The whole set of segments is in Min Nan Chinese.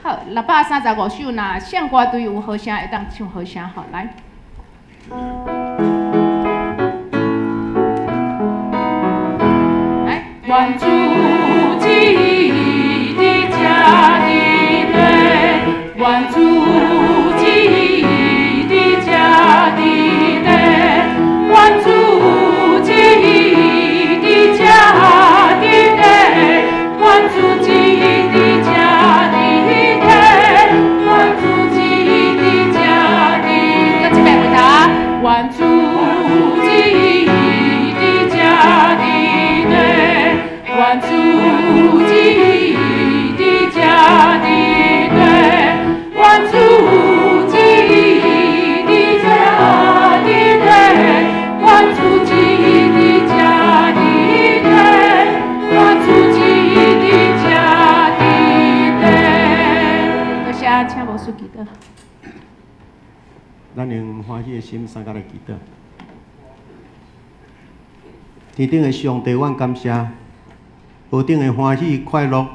好，635首，若聖歌隊有好聲，會當唱好聲，好，來。來，願主旨意佇遮佇地，願主旨意佇遮佇地，願主旨意佇遮佇地，願主旨意佇遮佇地，願主旨意佇遮佇。閣一擺回答，願主旨意佇遮佇地，願主旨意佇遮佇地，願主旨意佇遮佇地，願主旨意佇遮佇地，願主旨意佇遮佇地。多謝，請牧師祈禱。咱用歡喜的心，三共來祈禱。天頂的上帝，阮感謝何等的歡喜快樂，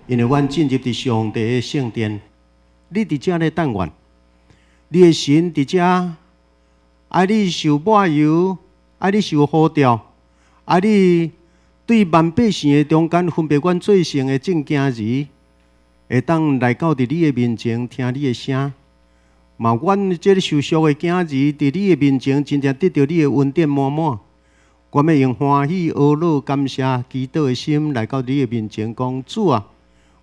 因為阮進入佇上帝的聖殿。你佇遮咧等阮，你的神佇遮，愛你受抹油，愛你受呼召，愛你對萬百姓的中間分別阮做聖的眾囝兒，會當來到佇你的面前聽你的聲。嘛，阮這个受屬的囝兒，佇你的面前真正得著你的恩典滿滿。阮欲用歡喜、呵樂、感謝、祈禱的心來到你的面前，講主啊，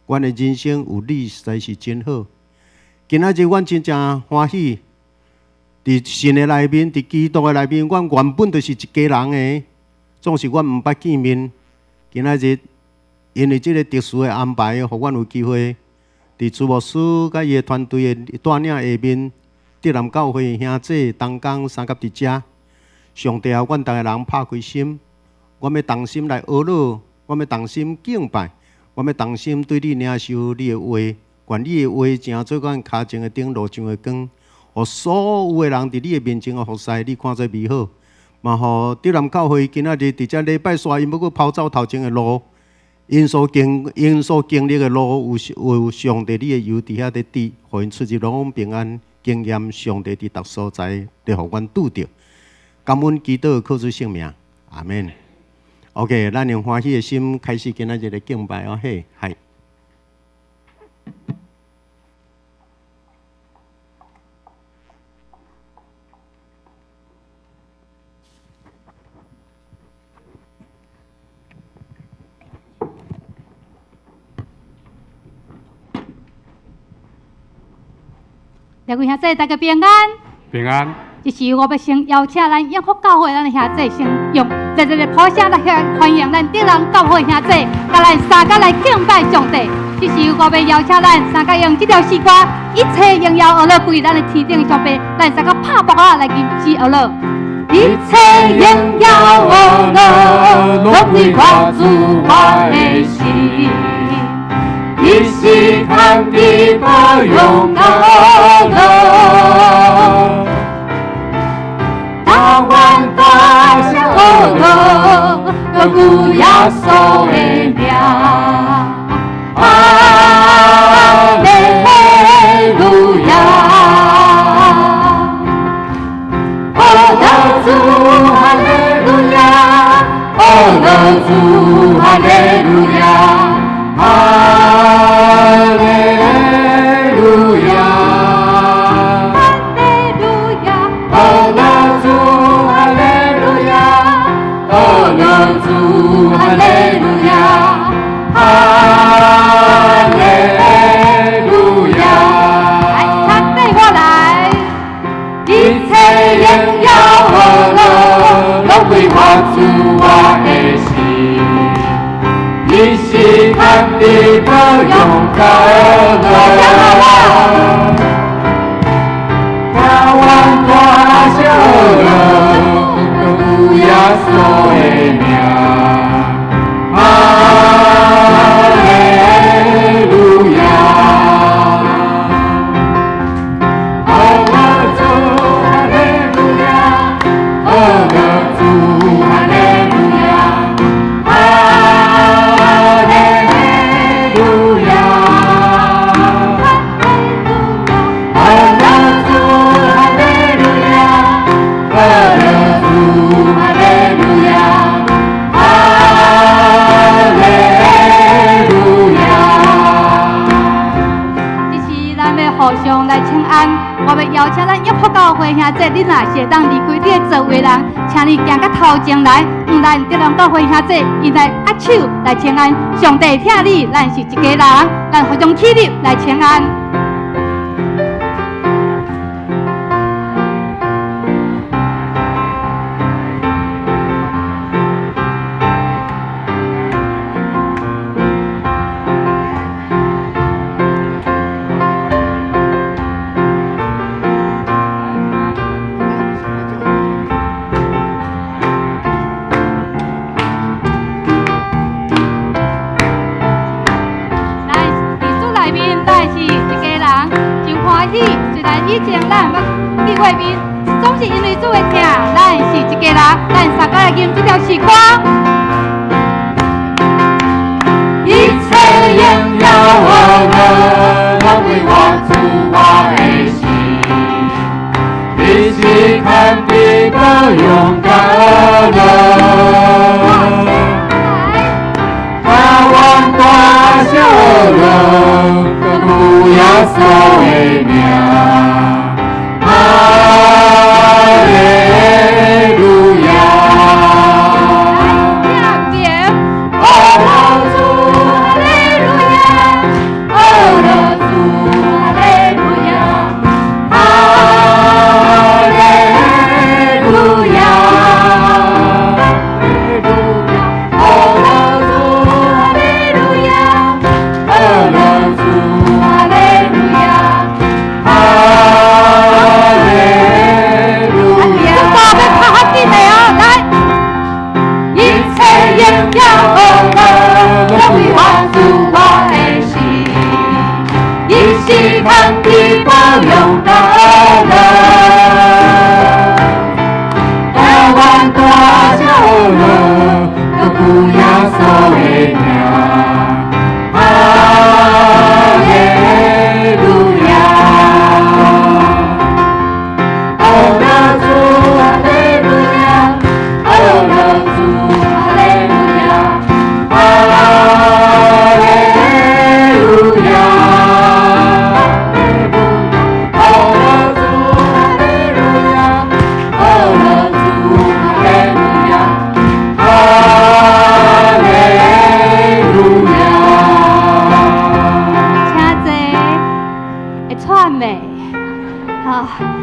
阮的人生有你實在是真好。今仔日阮真正歡喜，佇神的內面，佇基督的內面，阮原本就是一家人的，總是阮毋捌見面。今仔日因為這个特殊的安排，予阮有機會佇朱牧師佮伊的團隊的帶領下面，德南教會兄弟同工相佮佇遮。上帝啊，阮逐个人拍開心，阮欲同心來呵咾，阮欲同心敬拜，阮欲同心對你領受你的話，願你的話成做阮跤前的燈，路上的光，予所有的人佇你的面前的服侍，你看做美好。嘛，予德南教會今仔日佇遮禮拜煞，𪜶欲閣跑走頭前的路，𪜶所經歷的路，有上帝你的油佇遐咧滴，予𪜶出入攏平安，經驗上帝佇逐所在咧，予阮拄著。感恩祈禱，靠主聖名，阿們。OK，咱用歡喜的心開始今仔日的敬拜哦，嘿，係。兩位兄弟，大家平安。平安。這時我欲先邀請咱永福教會咱的兄弟，先用熱熱的鼓聲來歡迎咱德南教會兄弟，共咱三共來敬拜上帝。這時我欲邀請咱三共用這條詩歌，一切榮耀呵咾歸咱的天頂上帝，咱三共拍鼓仔來吟詩呵咾。一切榮耀呵咾，攏歸我主我的神，伊是天地保佑我樂。大願大聲呵咾，高舉耶穌的名，哈利路亞。呵咾主哈利路亞，呵咾主哈利路亞，哈利路亞。哈利路亞，呵咾主哈利路亞，呵咾主哈利路亞，哈利路亞。來，請對我來，一切榮耀呵咾，攏歸我主我的神，伊是天地保佑高樂。台灣大聲呵咾，高舉耶穌的名，哈利路亞。呵咾主哈利路亞，呵咾主哈利路亞，哈利路亞。來請安。我欲邀請咱約福教會兄弟，你若是會當離開你的座位人，請你行較頭前來，向咱德隆教會兄弟，𪜶來握手來請安。上帝疼你，咱是一家人，咱互相起立來請安。來，佇主內面，咱是一家人，真歡喜。雖然以前咱毋捌見過面，總是因為主的疼，咱是一家人，咱相共來吟這條詩歌。一切榮耀我們，攏歸我主我的神，你是肯定的勇敢的人，他往大小人，得主耶穌的名，哈利路亞。來，哦，主哈利路亞，哦，主哈利路亞，哈利路亞，哈利路亞，哦，主哈利路亞，哦，主哈利路亞，哈利路亞。這歌欲拍較緊的哦，來。一切榮耀攏歸我主我的神，伊是肯定保勇敢人，台灣大小人，都主耶穌的名，哈利路亞。哦，主哈利路亞，哦，主哈利路亞，哈利路亞，哦，主哈利路亞，哦，主哈利路亞，哈利路亞。請坐，會喘袂？吼，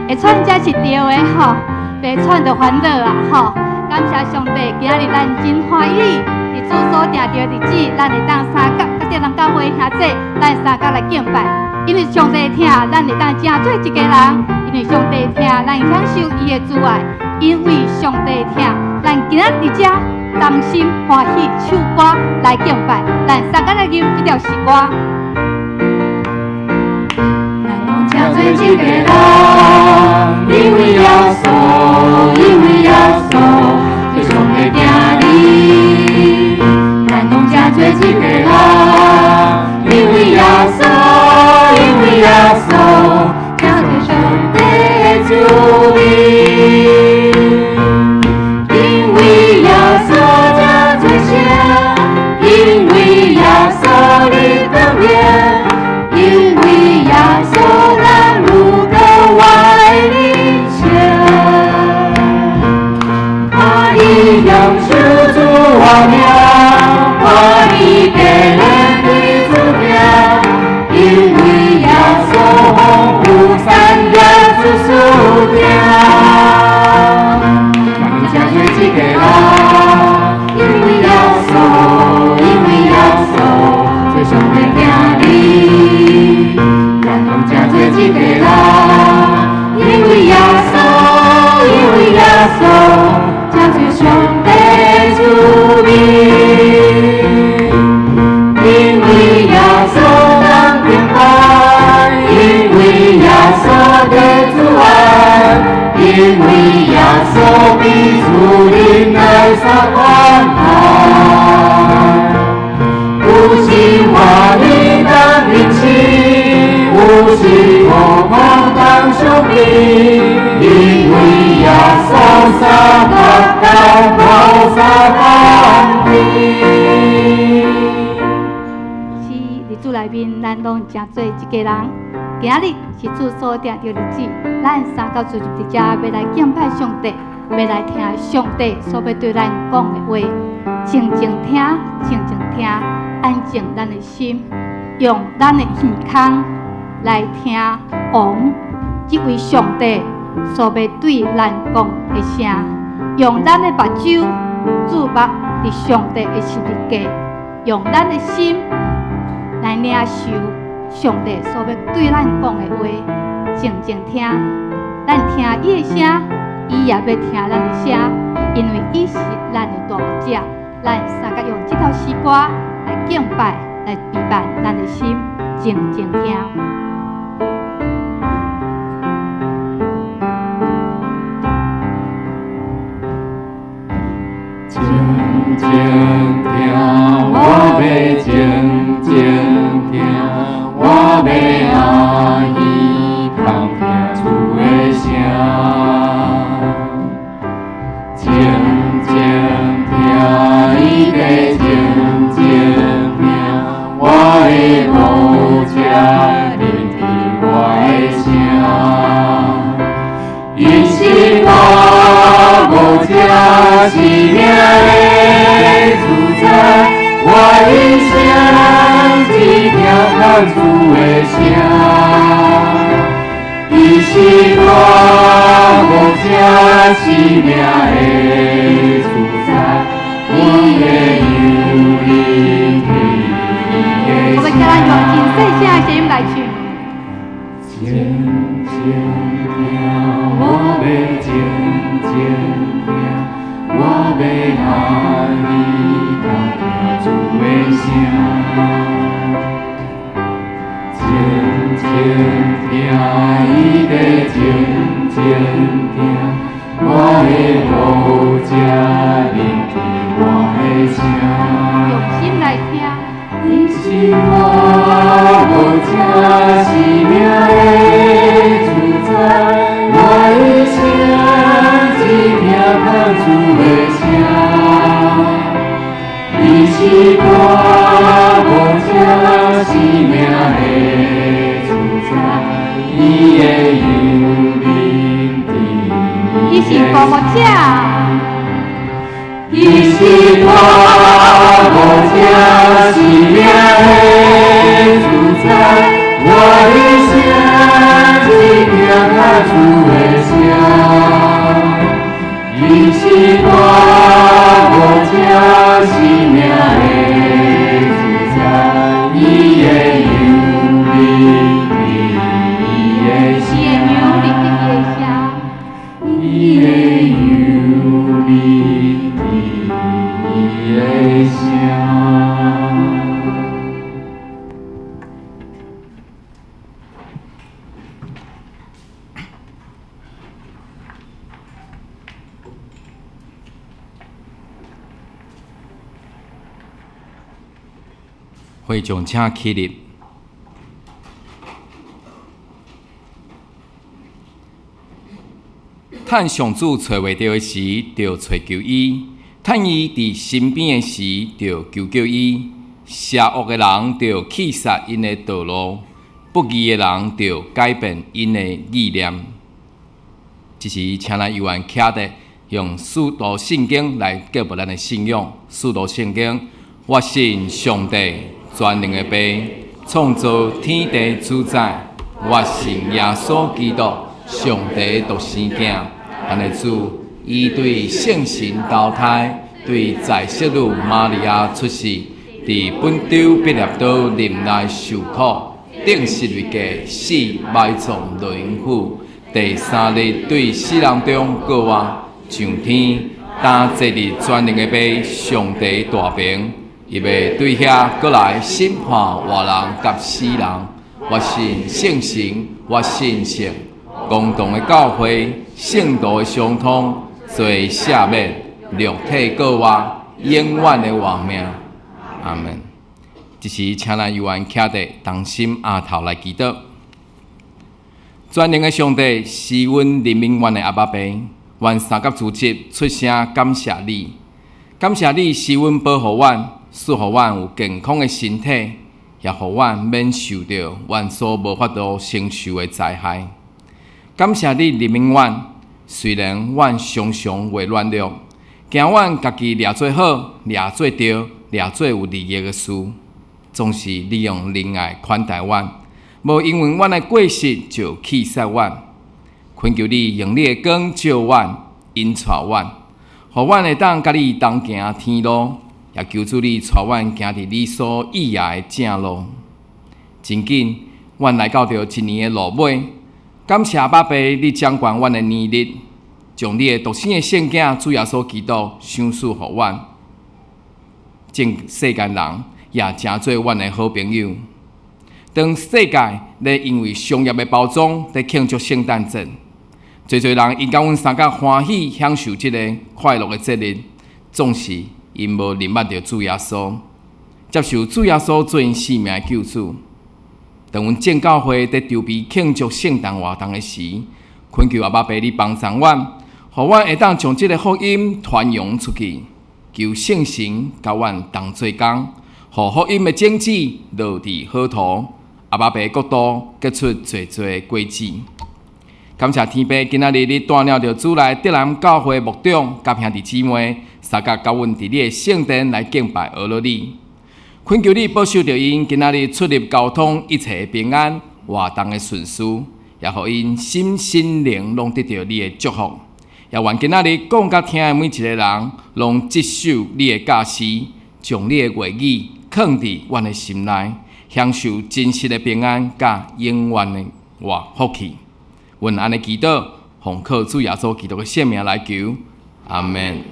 會喘才是對的吼，袂喘就煩惱啊吼。感謝上帝，今仔日咱真歡喜，佇主所定著的日子，咱會當相佮佮德隆教會兄弟，咱相佮來敬拜。因為上帝疼，咱會當成做一家人；因為上帝疼，咱享受伊的慈愛；因為上帝疼，咱今仔日佇遮同心歡喜唱歌來敬拜。咱相共來吟這條詩歌。咱攏成做一家人，因為耶穌，因為耶穌，做上帝疼你。咱攏成做一家人，因為耶穌，因為耶穌，成做上帝的子民。因為耶穌這做聖，因為耶穌的光明，因為耶穌咱有格外的情。歡喜用手主我名，歡喜加人的主名，因為耶穌豐富善良主屬聽。咱攏成做一家人，因為耶穌，因為耶穌，做上帝疼你。咱攏成做一家人，因為耶穌，因為耶穌，成做上帝子民。因為耶穌當平安，因為耶穌的主愛，因為耶穌比主靈來撒關愛。有時歡喜當靈氣，有時苦苦當傷悲，因為耶穌撒福到菩薩方便。是佇主內面，咱攏成做一家人。今仔日是主所定的日子，咱三甲聚集佇遮，欲來敬拜上帝，欲來聽上帝所欲對咱講的話。靜靜聽，靜靜聽，安靜咱的心，用咱的耳孔來聽王這位上帝所欲對咱講的聲，用咱的目睭注目佇上帝的十字架，用咱的心來領受上帝所欲對咱講的話，靜靜聽，咱聽伊的聲，伊也欲聽咱的聲，因為伊是咱的大牧者。咱三個用這首詩歌來敬拜，來備辦咱的心，靜靜聽。靜靜聽，我欲靜靜聽，我欲阿耳孔聽主的聲。靜靜聽，伊在靜靜聽，我的牧者聆聽我的聲。伊是我牧者，生命的主宰，我一生只聽看主的聲。伊是我牧者，生命的主宰，阮的羊聆聽伊的我們叫咱用真細聲的聲音來唱。靜靜聽，我欲靜靜聽，我欲阿耳孔聽主的聲。靜靜聽，伊在靜靜聽，我的牧者聆聽我的聲。用心來聽。伊是我牧者，生命的主宰，我一生只聽看主的聲。伊是我牧者，生命的主宰，伊的羊聆聽伊是大牧者。伊是我牧者，生命的主宰，我一生只聽看主的聲。伊是我牧者，生命的主宰，伊的羊聆聽伊的伊的羊聆聽伊的聲。伊的羊聆聽伊的聲。會眾請起立。趁上主揣袂著的時，就揣求伊；趁伊佇身邊的時，就求叫伊。邪惡的人就棄殺𪜶的道路，不義的人就改變𪜶的意念。這時，請咱猶原徛佇用使徒信經來結合咱的信仰。使徒信經，我信上帝全能的父，創造天地主宰。我信耶穌基督，上帝獨生囝，咱的主，伊對聖神投胎，對在聖女瑪利亞出世，佇本丟彼拉多忍耐受苦，釘十字架死埋葬落陰府，第三日對死人中復活，上天，擔坐佇全能的父上帝大爿，伊欲對遐閣來審判活人佮死人。我信聖神，我信聖公同的教會，聖徒的相通，罪赦免，肉體復活，永遠的活命。阿門。這時，請咱猶原徛佇同心徛頭來祈禱。全能的上帝是阮憐憫阮的阿爸父，阮三甲主席出聲感謝你，感謝你賜阮保護阮，賜予阮有健康的身體，也予阮免受著阮所無法度承受的災害。感謝你憐憫阮，雖然阮常常會軟弱，驚阮家己掠做好、掠做對、掠做有利益的事，總是你用仁愛款待阮，無因為阮的過失就棄殺阮。懇求你用你的光照阮，引帶阮，予阮會當佮你同行天路，也求主你帶阮行佇你所喜愛的正路。真緊，阮來到著一年的落尾，感謝阿爸父你掌管阮的年日，將你的獨生的聖囝主耶穌基督賞賜予阮，眾世間人也成做阮的好朋友。當世界咧因為商業的包裝咧慶祝聖誕節，濟濟人𪜶佮阮相共歡喜享受這个快樂的節日，總是𪜶無認捌著主耶穌，接受主耶穌做𪜶性命的救主。當阮眾教會佇籌備慶祝聖誕活動的時，懇求阿爸父你幫助阮，予阮會當將這个福音傳揚出去，求聖神佮阮同做工，予福音的種子落佇好土，阿爸父的國度結出濟濟果子。感謝天父，今仔日你帶領著主內德南教會牧長佮兄弟姊妹，相佮佮阮佇你的聖殿來敬拜阿羅你。懇求你保守著𪜶今仔日出入交通一切平安，活動的順遂，也予𪜶心身靈攏得著你的祝福。也願今仔日講佮聽的每一个人，攏接受你的教示，將你的話語囥佇阮的心內，享受真實的平安佮永遠的活福氣。阮按呢祈禱，奉靠主耶穌基督的聖名來求，阿們。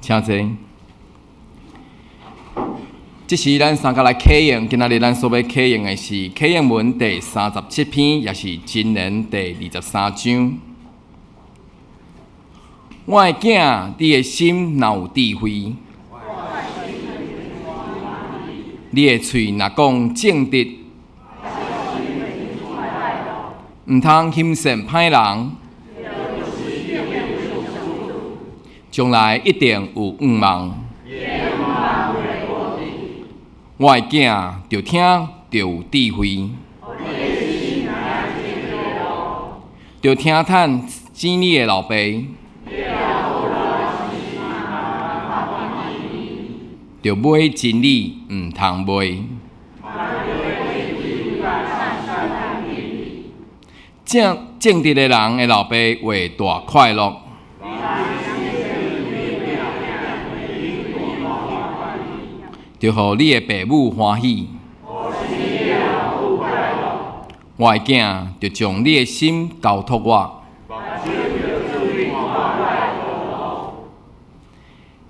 請坐。這時咱三個來啟用，今仔日咱所欲啟用的是啟用文第37篇，也是箴言第23章。我的囝，你的心若有智慧，你的喙若講正直，毋通行善歹人，將來一定有願望。我的囝，著聽著有智慧，著聽趁生你的老爸，著買真理，毋通賣。正直的人的老爸會大快樂。著予你的爸母歡喜。我的囝，著將你的心交託我。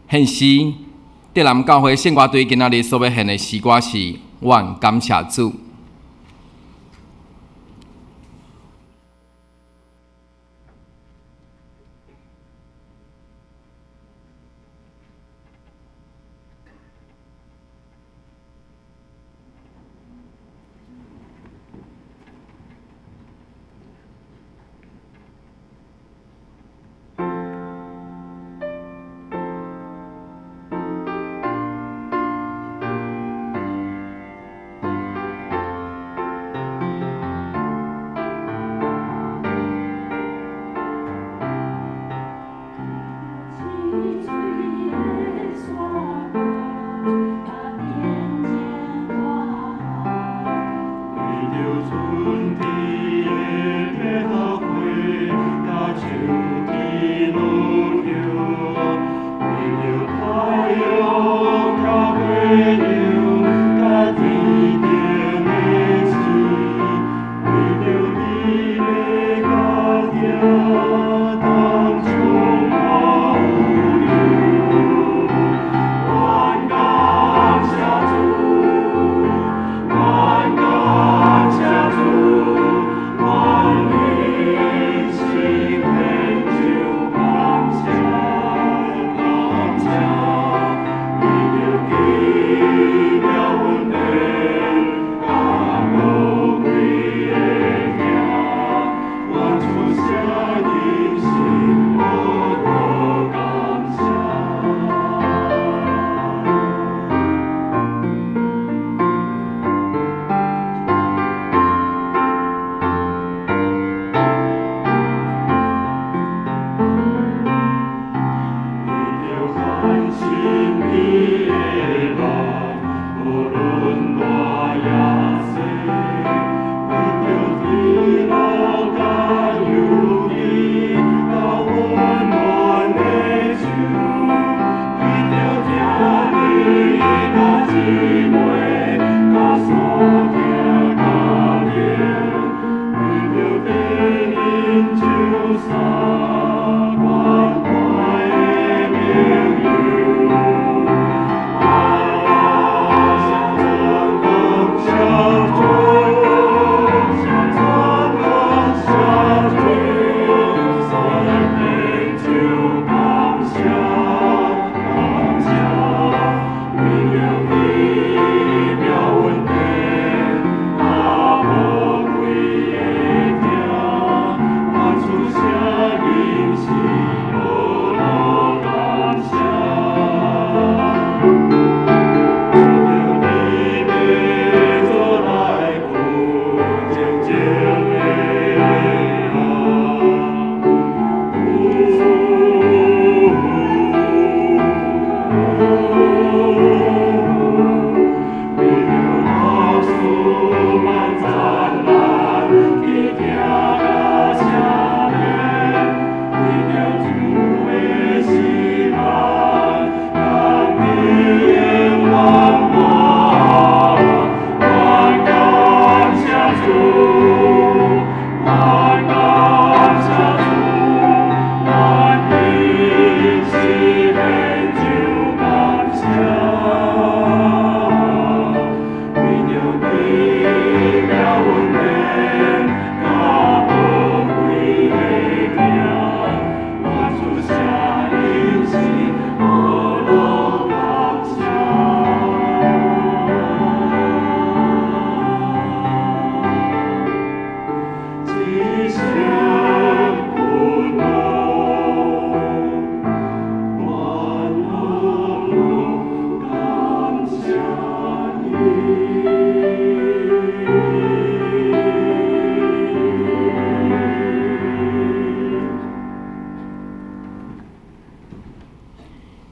現時，德南教會聖歌隊今仔日所欲獻的詩歌是《阮感謝主》。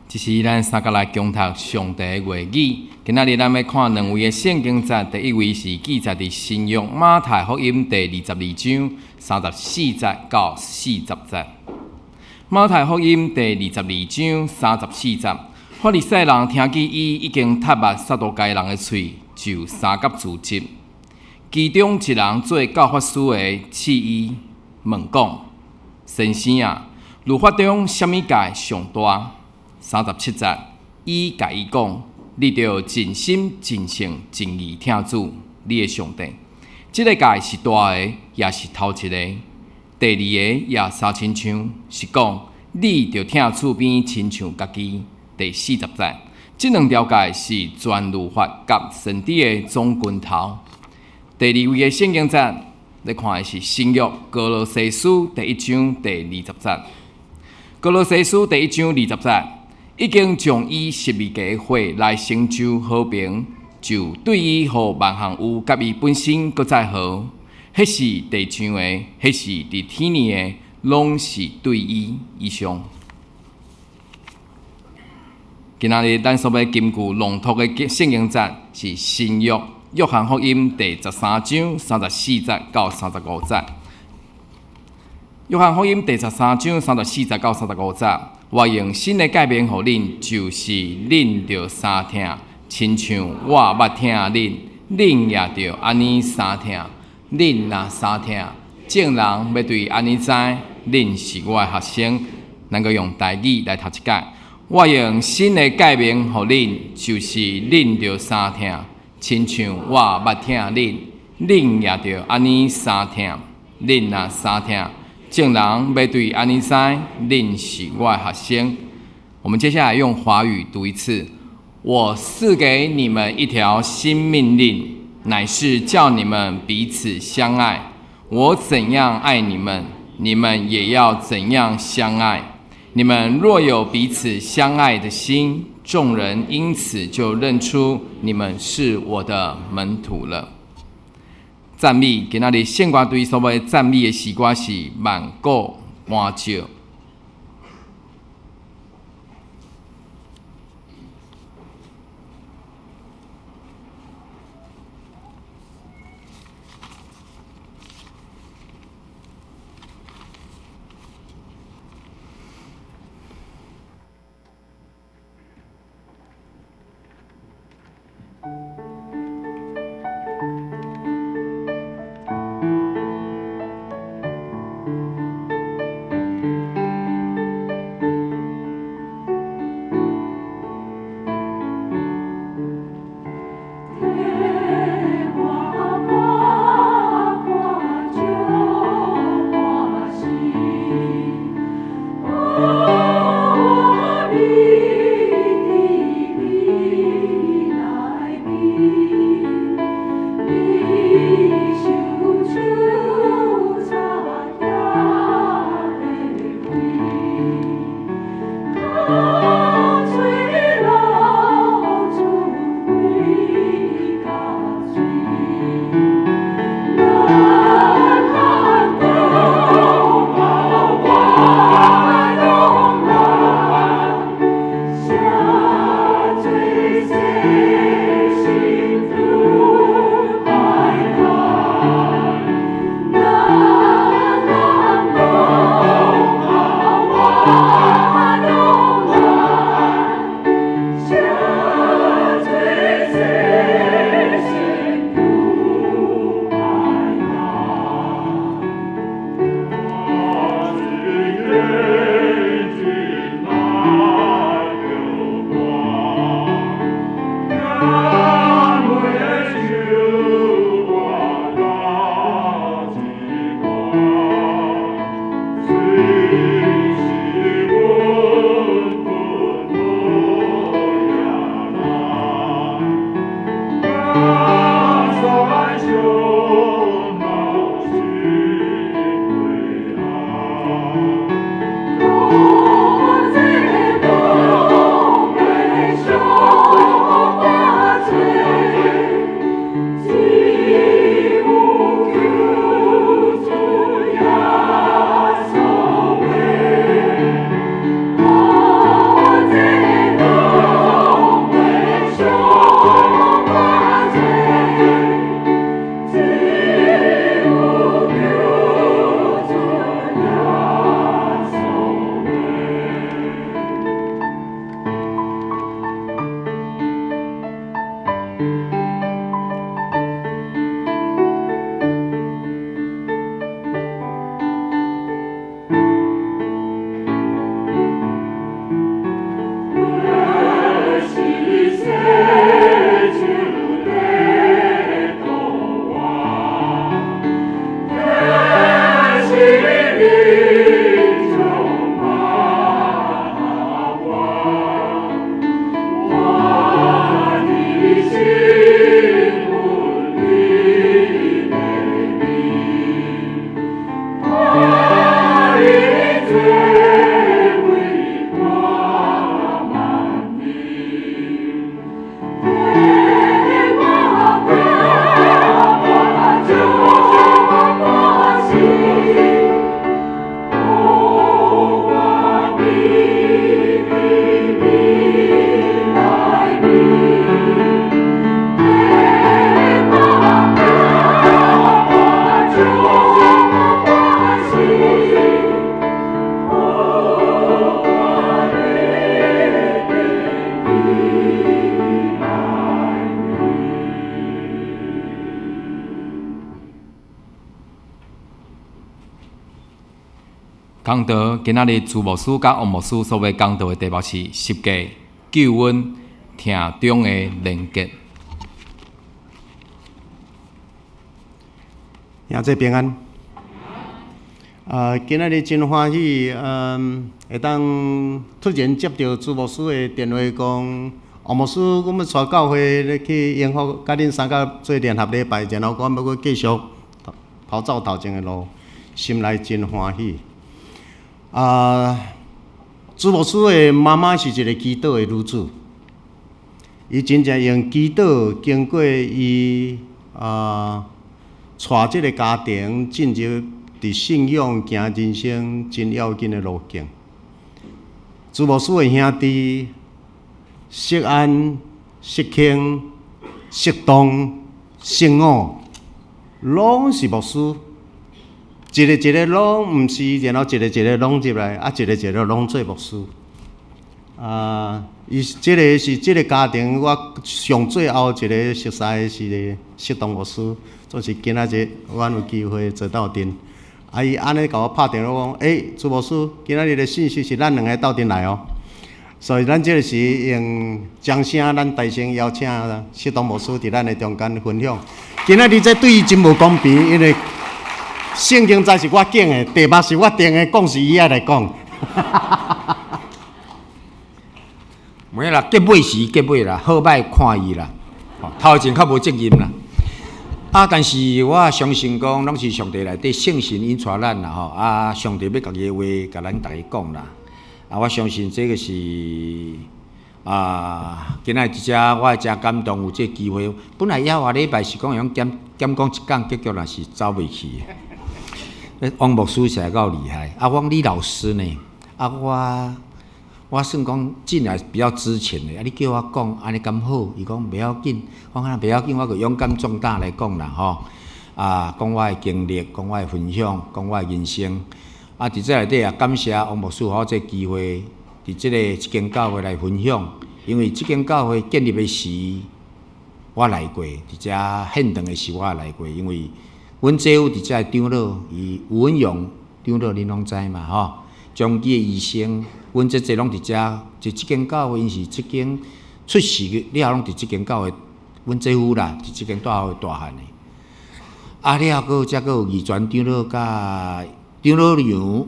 這是咱三個來共讀上帝的話語。今仔日咱欲看兩位的聖經節，第一位是記載佇新約馬太福音第22章34節到40節。馬太福音第二十二章三十四節，法利賽人聽見伊已經踢峇撒都該人的喙，就相佮聚集。其中一人做教法師的，試伊問講：先生啊，律法中啥物誡上大？37節，伊共伊講：你著盡心、盡性、盡意疼主，你的上帝。這个誡是大的，也是頭一個。第二个也相親像，是講你著疼厝邊親像家己。第40節，這兩條誡是全律法佮先知的總根頭。第二位的聖經節，咧看的是新約歌羅西書第一章第20節。歌羅西書第一章二十節，已經將伊十字架的血來成就和平，就對伊予萬項有佮伊本身閣再和。彼是地上的，彼是佇天裡的，攏是對伊以上。今仔日咱所欲根據朗讀的聖經節是新約約翰福音第13章34節到35節。約翰福音第十三章三十四節到三十五節，我用新的誡命予恁，就是恁著相疼，親像我捌疼恁，恁也著按呢相疼。恁若相疼，眾人欲對按呢知，恁是我的學生。咱閣用台語來讀一擺。我用新的誡命予恁，就是恁著相疼，親像我捌疼恁，恁也著按呢相疼。恁若相疼，眾人欲對按呢知，恁是我的學生。我們接下來用華語讀一次：我賜給你們一條新命令，乃是叫你們彼此相愛。我怎樣愛你們，你們也要怎樣相愛。你們若有彼此相愛的心，眾人因此就認出你們是我的門徒了。讚美，今仔日聖歌隊所欲讚美的詩歌是《萬古歡笑》。講道今仔日朱牧師佮王牧師所欲講道的題目是十架、救恩、疼中的連結。兄弟平安。今仔日真歡喜，會當突然接著朱牧師的電話，講王牧師，阮欲帶教會咧去英國，佮恁三甲做聯合禮拜，然後阮欲閣繼續跑走頭前的路，心內真歡喜。朱牧師的媽媽是一个祈禱的女子，伊真正用祈禱經過伊帶這个家庭進入佇信仰行人生真要緊的路徑。朱牧師的兄弟錫安、錫興、錫東、錫武，攏是牧師。一个一個攏毋是，然後一個一個攏入來，一个一個攏做牧師。伊這个是這个家庭，我上最後一个熟似的是錫東牧師，總是今仔日阮有機會做鬥陣。伊按呢共我拍電話講，欸，朱牧師，今仔日的信息是咱兩个鬥陣來哦。所以咱這个時用掌聲，咱大聲邀請錫東牧師佇咱的中間分享。今仔日這對伊真無公平，因為聖經節是我揀的，題目是我定的，講是伊愛來講。無啦，結尾是結尾啦，好歹看伊啦。頭前較無責任啦。但是我相信講，攏是上帝內底聖神引帶咱啦吼。上帝欲家己的話，共咱逐家講啦。我相信這個是今仔日這我會誠感動，有這個機會。本來猶下禮拜是講用減減講一講，結果若是走袂去。王牧師實在夠厲害。我講李老師呢？我算講進來比較之前的，你叫我講，按呢敢好？伊講袂要緊，我講袂要緊，我就勇敢壯膽來講啦吼。講我的經歷，講我的分享，講我的人生。佇這內底也感謝王牧師予我這個機會，佇這个這間教會來分享。因為這間教會建立的時，我來過，佇遮現場的時我也來過，因為阮姐夫佇遮的長老，伊吳文勇長老，恁攏知嘛吼？長期的醫生，阮姐姐攏佇遮，就這間教會，𪜶是這間出世了後攏佇這間教會，阮姐夫啦，佇這間大學大漢的。了後閣遮閣有義傳長老佮長老娘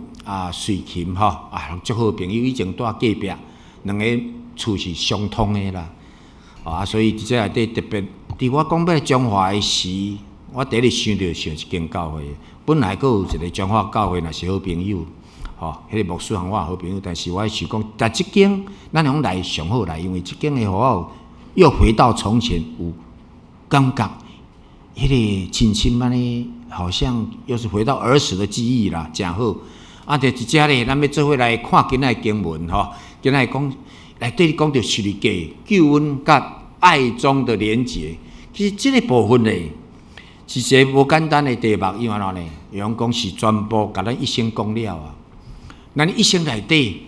瑞琴吼，攏足好朋友，以前住隔壁，兩个厝是相通的啦。所以佇這內底特別，佇我講欲彰化的時，我第一个想著想這間教會，本來閣有一个彰化教會，若是好朋友，吼，彼个牧師和我好朋友，但是我想講，但這間咱攏來上好來，因為這間的予我又回到從前，有感覺，彼个親親按呢，好像又是回到兒時的記憶啦，誠好。就佇遮咧，咱欲做伙來看今仔的經文吼，今仔講內底講著十字架救恩佮愛中的連結，其實這个部分咧，是一个無簡單的題目，因為按怎呢？用講是全部共咱一生講了啊。咱一生內底，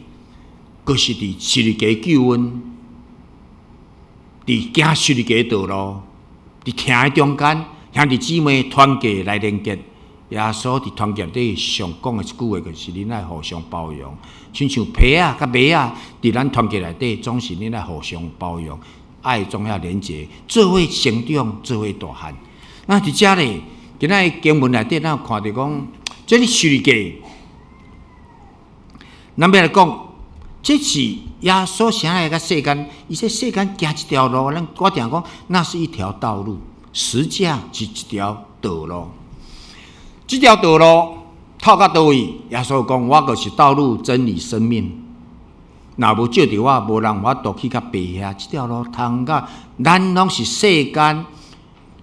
閣是佇十字架救恩，佇行十字架道路，佇疼的中間，兄弟姊妹團結來連結。耶穌佇團結內底上講的一句話，就是恁愛互相包容。親像皮仔佮襪仔，佇咱團結內底，總是恁愛互相包容，愛總要連結，做伙成長，做伙大漢。那佇遮咧，今仔日經文內底，咱有看著講，這个十字架，咱欲來講，這是耶穌啥來佮世間，伊這世間行一條路，咱我定講，那是一條道路，十架是一條道路。這條道路透到佗位？耶穌講，我就是道路、真理、生命。若無藉著我，無人有法度去到爸遐。這條路通到，咱攏是世間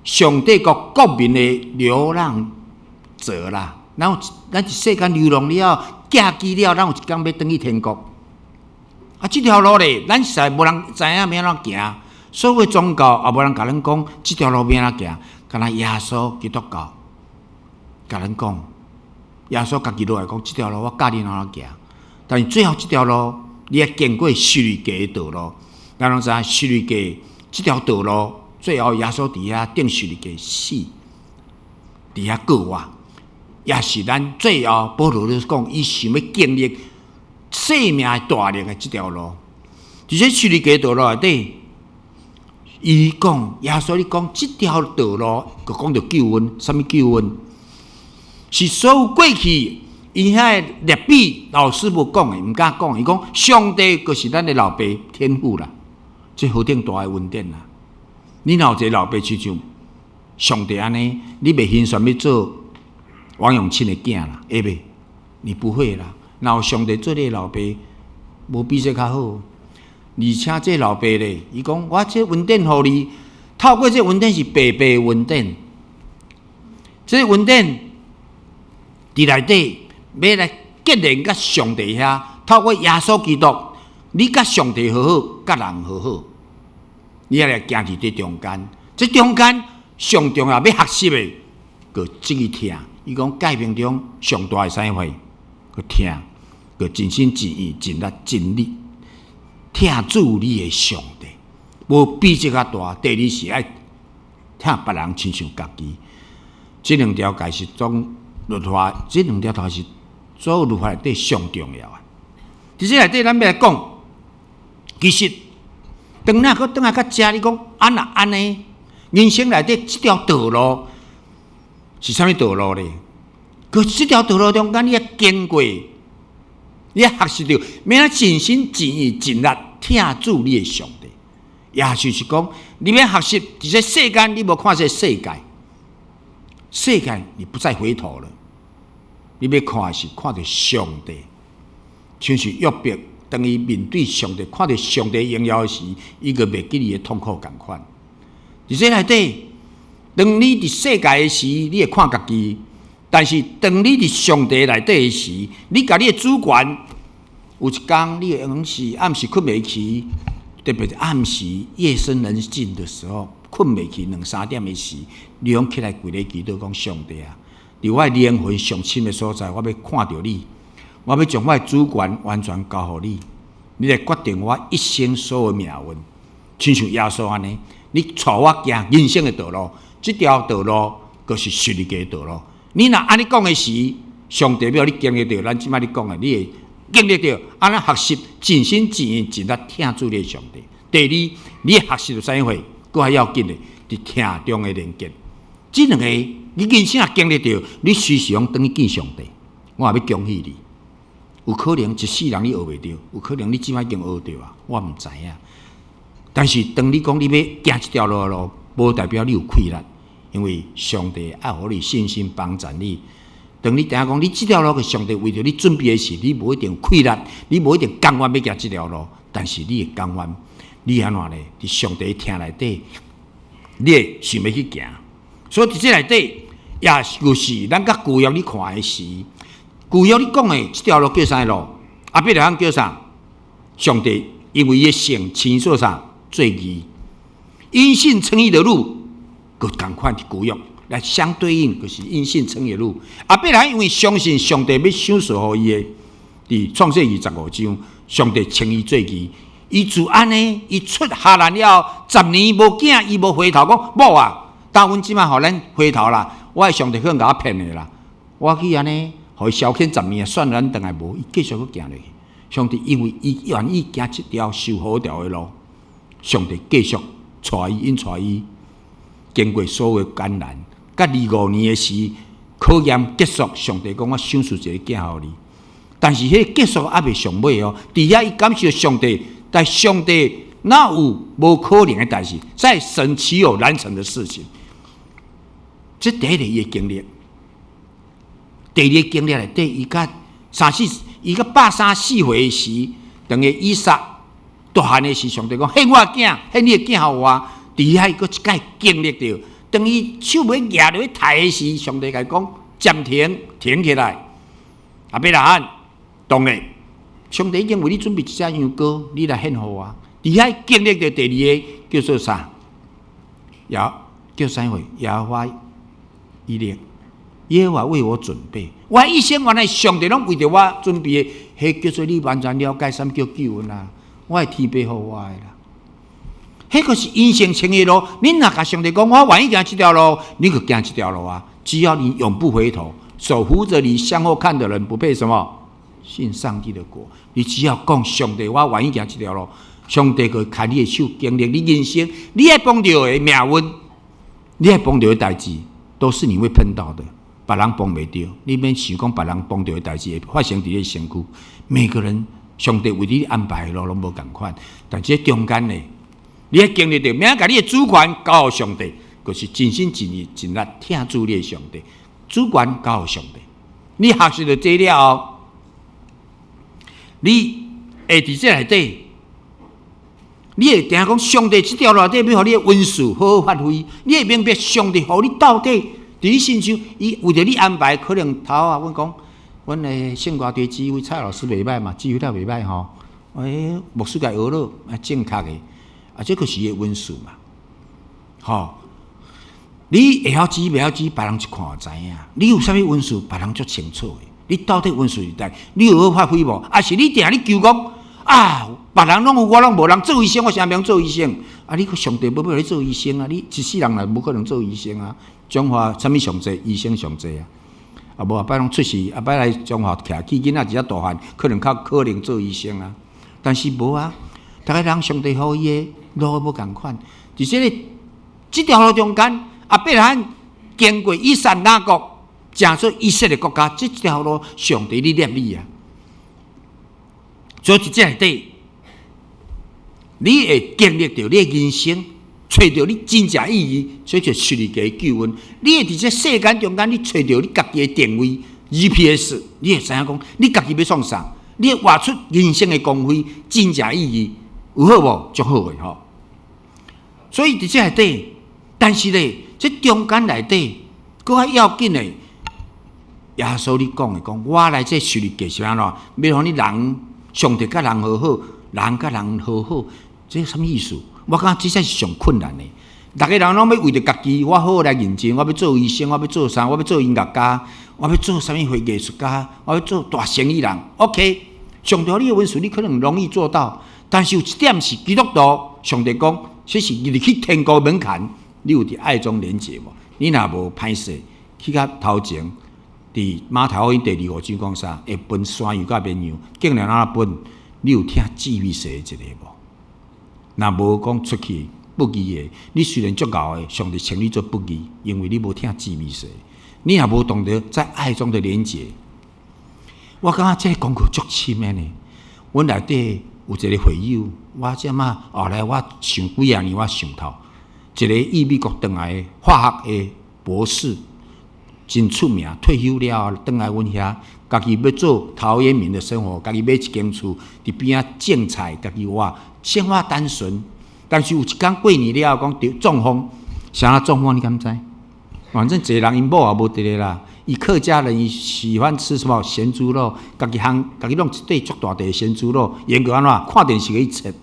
上帝國國民的流浪者啦。咱佇世間流浪了後，寄居了，咱有一工欲轉去天國。這條路咧，咱實在無人知影欲按怎行。所有宗教也無人共咱講，這條路欲按怎行。干焦耶穌基督教共咱講，耶穌家己落來講，這條路我教恁按怎行。但是最後這條路，你愛經過十字架的道路。咱攏知影十字架這條道路，最後耶穌佇遐釘十字架死，佇遐過活。也是咱最後保羅咧講，伊想欲經歷生命大能的這條路。佇這十字架道路內底，伊講耶穌咧講，這條道路，就講著救恩，啥物救恩？是所有過去𪜶遐个拉比老師傅講的，毋敢講。伊講上帝就是咱的老爸天父啦，這何等大的恩典啊！你若有一个老爸，親像上帝按呢，你袂興選欲做王永慶的囝啦，會袂？你不會啦。若有上帝做你的老爸，無比這較好。而且這老爸咧，伊講我這恩典予你，透過這恩典是白白的恩典，這恩典佇內底欲來結連佮上帝遐，透過耶穌基督，你佮上帝和好，佮人和好，你愛來行佇這中間，這中間上重要欲學習的，閣這个疼。伊講誡命中上大的啥貨？閣疼，閣盡心盡意盡力盡力疼主你的上帝，無比這較大。第二是愛疼別人親像家己。這兩條誡是總律法，這兩條都是所有律法內底上重要的。佇這內底，咱欲來講，其實當咱閣轉來較遮，你講按若按呢？人生內底這條道路是啥物道路咧？閣這條道路中間，你愛經過，你愛學習著，欲按怎盡心盡意盡力疼主你的上帝。也就是講，你欲學習佇這世間，你無看這世界，世界你不再回頭了。你欲看的是看著上帝，像是約伯，當伊面對上帝，看著上帝榮耀時，伊閣袂記伊的痛苦仝款。佇這內底，當你佇世界的時，你會看家己；但是當你佇上帝內底的時，你共你的主權，有一工你會用是暗時睏袂去，特別是暗時夜深人靜的時候，睏袂去兩三點的時，你攏起來跪咧祈禱講上帝啊！佇我靈魂上深的所在，我欲看著你，我欲將我的主權完全交予你，你來決定我一生所有命運，親像耶穌按呢，你帶我行人生的道路，這條道路就是十字架的道路。你若按呢講的時，上帝欲予你經歷著，咱這擺咧講的，你會經歷著按怎學習盡心盡意盡力疼主你的上帝。第二，你會學習著啥物貨？閣較要緊的，佇疼中的連結。這兩個，你人生若經歷著，你隨時攏轉去見上帝。我也欲恭喜你。有可能一世人你學袂著，有可能你這擺已經學著啊，我毋知影。但是當你講你欲行這條路的路，無代表你有氣力，因為上帝愛予你信心幫助你。當你知影講你這條路是上帝為著你準備的時，你無一定有氣力，你無一定甘願欲行這條路，但是你會甘願，你按怎咧？佇上帝疼內底，你會想欲去行。所以佇這內底，也就是咱佮舊約你看的時，舊約你講的這條路叫啥路？亞伯拉罕叫啥？上帝因為伊的信稱做啥？做義，因信稱義的路，閣仝款佇舊約來相對應，就是因信稱義的路。亞伯拉罕因為相信上帝欲賞賜予伊的，佇創世記十五章，上帝稱伊做義。伊自按呢，伊出哈蘭了後，十年無囝，伊無回頭講某啊，當阮這擺予咱回頭啦，我的上帝可能共我騙的啦，我去按呢，予伊消遣十年，算咱轉來無，伊繼續閣行落去。上帝因為伊願意行這條受苦條的路，上帝繼續帶伊，引帶伊經過所有的艱難，甲25年的時考驗結束，上帝講我賞賜一个囝予你，但是彼個結束猶未上尾哦，佇遐伊感受上帝，但上帝哪有無可能的代誌？在神豈有難成的事情？這第一个伊的經歷，第二个經歷內底，伊佮三四，伊佮百三四歲時，當個以撒大漢的時，上帝講獻我的囝，獻你的囝予我。佇遐伊閣一擺經歷著，當伊手欲舉落去刣的時，上帝共伊講暫停，停起來。亞伯拉罕，當然，上帝已經為你準備一隻羊羔，你來獻予我。佇遐經歷著第二個叫做啥？耶叫啥貨？耶和華以勒，耶和華為我準備。我一生原來上帝攏為著我準備的，彼叫做你完全了解啥物叫救恩啊！我的天父予我的啦。彼個是因信稱義路。你若共上帝講，我願意行這條路，你就行這條路啊！只要你永不回頭，手扶著你向後看的人，不配什麼？進上帝的國。你只要講上帝，我願意行這條路，上帝會牽你的手，經歷你人生，你愛碰著的命運，你愛碰著的代誌，都是你會碰到的。別人碰袂著，你免想講別人碰著的代誌會發生佇你身軀。每個人上帝為你安排的路攏無仝款，但這中間呢，你愛經歷著，免共你的主權交予上帝，就是盡心盡意盡力疼主你的上帝，主權交予上帝。你學習著這了後，你會佇這內底，你會定講上帝這條路內底欲予你的恩賜好好發揮，你會明白上帝予你到底佇你身上，伊為著你安排，可能頭啊，阮講，阮的聖歌隊指揮蔡老師袂䆀嘛，指揮得袂䆀吼。欸，牧師共學落啊，正確的，啊，這就是伊的恩賜嘛，吼。你會曉指袂曉指，別人一看就知影。你有啥物恩賜，別人足清楚的。你到底恩賜是佇，你有好發揮無？抑是你定咧求講啊，別人攏有，我攏無。人做醫生，我啥免做醫生？啊，你上帝無欲予你做醫生啊？你一世人來無可能做醫生啊！彰化啥物上濟？醫生上濟啊！啊無後擺攏出世，後擺來彰化徛起囡仔一只大漢，可能較可能做醫生啊。但是無啊，逐个人上帝予伊的路無仝款，佇這个這條路中間，亞伯拉罕經過以撒、雅各，成做以色列國家，這條路上帝咧立你啊！所以佇這內底，你會經歷著你的人生，揣著你真正意義，所以就十字架的救恩。你會佇這世間中間，你揣著你家己的定位 GPS，你會知影講你家己欲創啥，你會活出人生的光輝，真正意義有好無？足好的吼。所以佇這內底，但是咧，這中間內底，閣較要緊的，耶穌咧講的講，我來這十字架是按怎？欲予你人上帝佮人和好，人佮人和好，這啥物意思？我感覺這才是上困難的。逐个人攏欲為著家己，我好好來認真，我欲做醫生，我欲做啥？我欲做音樂家，我欲做啥物貨藝術家，我欲做大生意人。OK，上帝予你的恩賜，你可能容易做到，但是有一點是基督徒，上帝講，這是入去天國門檻，你有佇愛中連結無？你若無歹勢，去較頭前，佇馬太福音第二五章講啥？會分山羊佮綿羊，竟然按怎分？你有聽智慧說的一个無？若無講出去不義的，你雖然足𠢕的，上帝稱你做不義，因為你無聽智慧說，你也無懂得在愛中的連結。我感覺這個功課足深的呢。阮內底有一個會友，我這馬後來我想幾仔年，我想透，一个伊美國轉來的化學的博士，真出名。退休了後，轉來阮遐，家己欲做陶淵明的生活，家己買一間厝，佇邊仔種菜，家己活，生活單純。但是有一工過年了後，講著中風，啥中風你敢知？反正一个人𪜶某也無佇咧啦。伊客家人，伊喜歡吃什麼鹹豬肉，家己烘，家己弄一塊足大塊鹹豬肉，研究按怎看電視去切，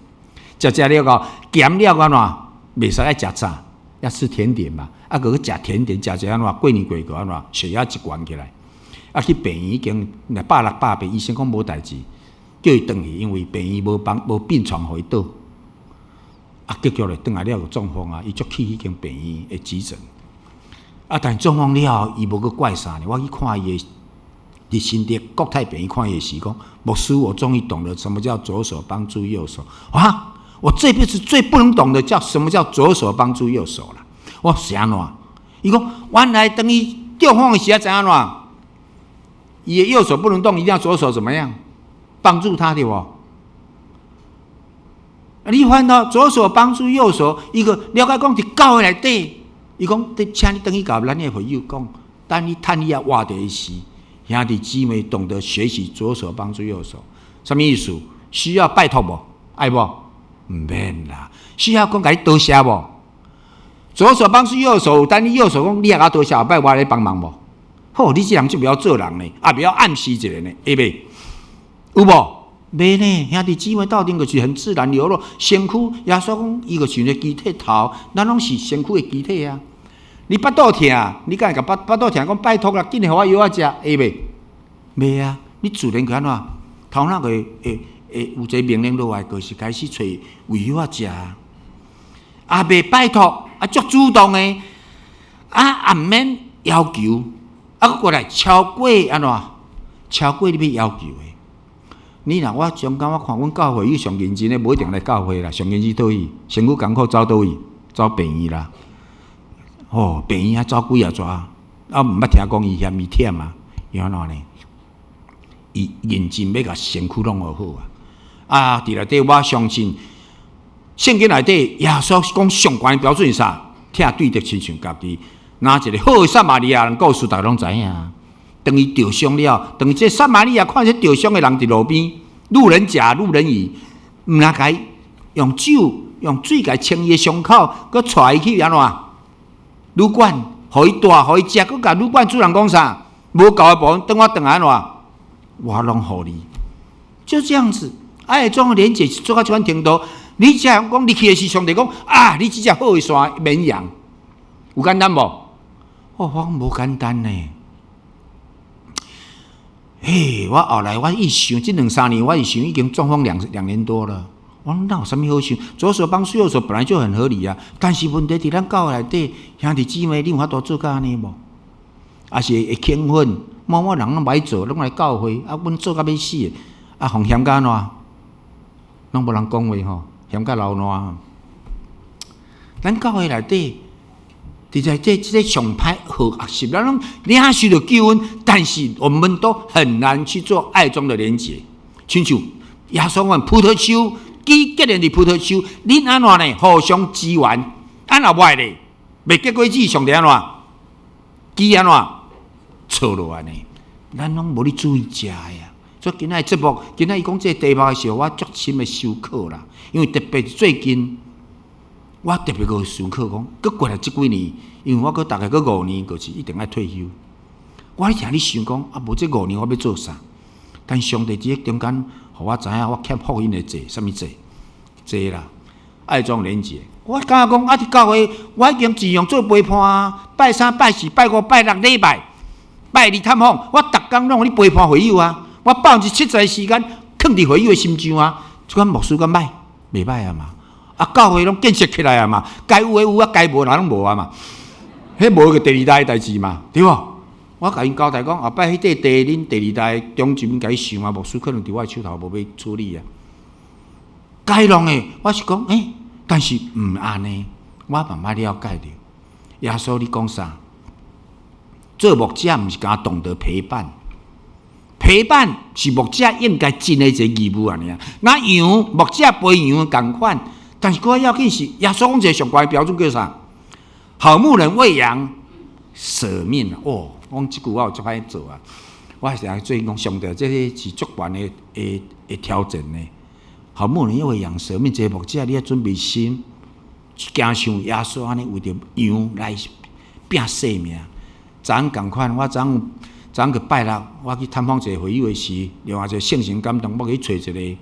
食食了後鹹了按怎，袂使愛食炸，要吃甜點嘛，啊，閣去食甜點，食食按怎過年過過按怎，血壓一懸起來，啊去病院已經160、180，醫生講無代誌，叫伊轉去，因為病院無房無病床予伊倒，啊，結果咧轉來了就中風啊，伊足氣彼間病院的急診。啊！但中風了後，伊無閣怪啥呢？我去看伊的，佇新竹國泰病院看伊的時，講牧師，我終於懂得什麼叫左手幫助右手啊！我這輩子最不能懂的叫什麼叫左手幫助右手啦！我是按怎？伊講原來當伊中風的時，怎按怎？伊的右手不能動，一定要左手怎麼樣幫助他對無？你看到左手幫助右手，伊個了解講佇教會內底。伊講，請你轉去共咱的會友講，等你趁你猶活著的時，兄弟姊妹懂得學習左手幫助右手，啥物意思？需要拜託無？愛無？毋免啦。需要講共你多謝無？左手幫助右手，等你右手講，你也共多謝，後擺我來幫忙無？好，你這人就袂曉做人呢，也袂曉暗示一下呢，會袂？有無？袂呢，兄弟姊妹鬥陣就是很自然流露。身軀耶穌講，伊就像個肢體頭，咱攏是身軀的肢體啊。你腹肚疼，你敢會共腹腹肚疼講拜託啦，緊來予我藥仔食，會袂？袂啊，你自然會按怎？頭腦會會會有一個命令落來，就是開始揣胃藥仔食啊。啊，袂拜託，啊，足主動的，啊，也毋免要求，啊，啊，閣過來超過按怎？超過你欲要求的。你若我上工我看阮教會有上認真的，無一定來教會啦。上認真佗去，身軀艱苦走佗去，走病院啦。哦，病院遐走幾仔逝，啊，毋捌聽講伊嫌伊忝啊，伊按怎呢？伊認真欲共身軀弄好啊！啊，佇內底我相信聖經內底耶穌講上懸的標準是啥？疼對敵親像家己。若一個好的撒瑪利亞人故事，逐家攏知影。當伊著傷了，當這撒瑪利亞看這著傷的人佇路邊，路人甲、路人乙，毋若共伊用酒、用水共清伊的傷口，閣帶伊去按怎？旅館，予伊蹛，予伊食，閣共旅館主人講啥？無夠的部分，等我轉來按怎？我攏予你。就這樣子，愛的連結做到這款程度，你才會講，你去的時上帝講啊，你這隻好的山綿羊，有簡單無？哦，我講無簡單呢。嘿，我後來我一想，這兩三年我一想已經中風兩年多了。我講哪有啥物好想？左手幫右手本來就很合理啊。但是問題佇咱教會內底，兄弟姊妹，你有法度做到按呢無？抑是會興奮，某某人攏無愛做，攏來教會，啊，阮做甲欲死，啊，予嫌甲按怎？攏無人講話吼，嫌甲流爛。咱教會內底，佇在這上歹好學習，咱攏領受著救恩，但是我們都很難去做愛中的連結。親像耶穌講葡萄樹，枝結連佇葡萄樹，恁按怎呢？互相支援，啊若無愛咧，袂結果子，上帝按怎？枝按怎？錯落來呢？咱攏無咧注意食的啊！所以今仔節目，今仔伊講這個題目的時候，我足深的思考啦。因為特別最近，我特別閣思考講，閣過來這幾年，因為我閣大概閣五年，就是一定愛退休。我咧聽咧想講，啊，無這五年我欲做啥？但上帝佇咧中間，予我知影我欠福音的債，啥物債？債啦，愛中連結。我感覺講，啊，佇教會，我已經盡量做陪伴啊，拜三、拜四、拜五、拜六禮拜，拜日探訪，我逐工攏予你陪伴會友啊。我70%的時間囥佇會友的心上啊。這款牧師敢歹？袂歹啊嘛。啊，教會攏建設起來啊嘛，該有的有啊，該無的攏無啊嘛。彼無就第二代的代誌嘛，對無？我共𪜶交代講，後擺彼塊地，恁第二代中執共伊想啊，牧師可能佇我的手頭無欲處理啊。該弄的，我是講，欸，但是毋按呢，我慢慢了解著。耶穌你講啥？做牧者毋是干焦懂得陪伴，陪伴是牧者應該盡的一個義務啊！爾，那羊牧者陪羊仝款，但是閣較要緊是耶穌講一個上懸的標準叫啥？好牧人為羊捨命哦！我講這句話有足歹做啊！我成日最近講上帝，這個是足懸的挑戰呢。好牧人為羊捨命，這個牧者你愛準備心，行像耶穌按呢為著羊來拚性命。昨昏仝款，我昨昏昨昏去拜六，我去探訪一個會友的時，另外一個聖神感動，我去揣一個，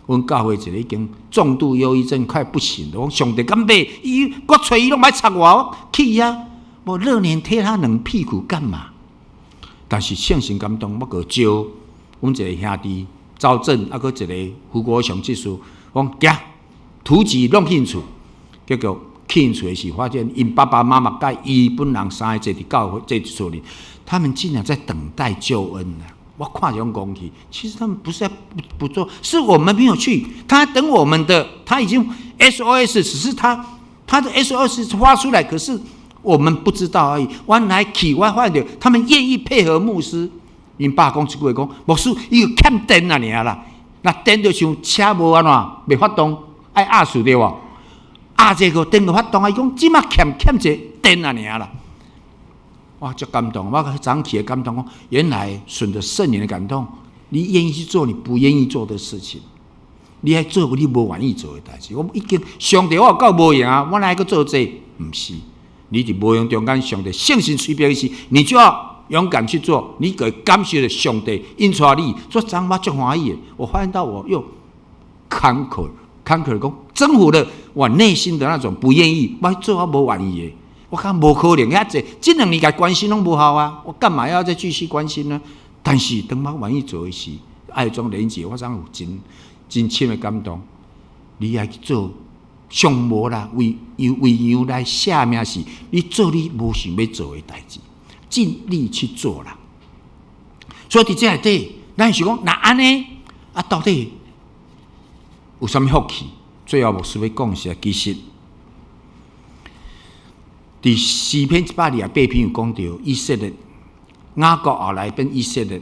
阮教會一個已經重度憂鬱症快不行了。我講上帝敢欲，伊我揣伊攏欲插我，我去遐，我熱臉貼他冷屁股幹嘛？但是聖神感動，我閣招阮一個兄弟周正，啊，閣一個胡國雄執事，我講行，圖紙弄興趣，結果去𪜶厝的時，發現𪜶爸爸媽媽佮伊本人三個坐佇教會坐佇厝裡，他們竟然在等待救恩啊！我看這種講起，其實他們不是在不做，是我們沒有去。他等我們的，他已經 SOS，只是他的 SOS 發出來，可是我們不知道而已。我來去，我發現他們願意配合牧師。𪜶爸講一句話講，牧師伊有欠電啊爾啦，那電就像車無按怎袂發動，愛壓住對無？壓這個電就發動啊！伊講這馬欠一個電啊爾啦。哇，足感動！我早起的感動講，原來順著聖靈的感動，你願意去做你不願意做的事情，你愛做你無願意做的代誌。我已經上帝，我有夠無閒啊，我哪會閣做這個？毋是，你佇無閒中間，上帝聖神催逼時，你就要勇敢去做。你會感受著上帝引帶你，所以昨我足歡喜的。我發現到我又 conquer conquer 講征服了我內心的那種不願意，我做我無願意的。我看無可能遐濟，這兩年共關心攏無效啊！我幹嘛要再繼續關心呢？但是當我願意做的時，愛中連結，我怎有真真深的感動。你愛去做上無啦，為羊為羊來捨命是，你做你無想欲做的代誌。盡力去做啦。所以佇這內底，咱是講，若按呢啊，到底有啥物福氣？最後牧師欲講是，其實佇詩篇128篇有講著以色列雅各後來變以色列，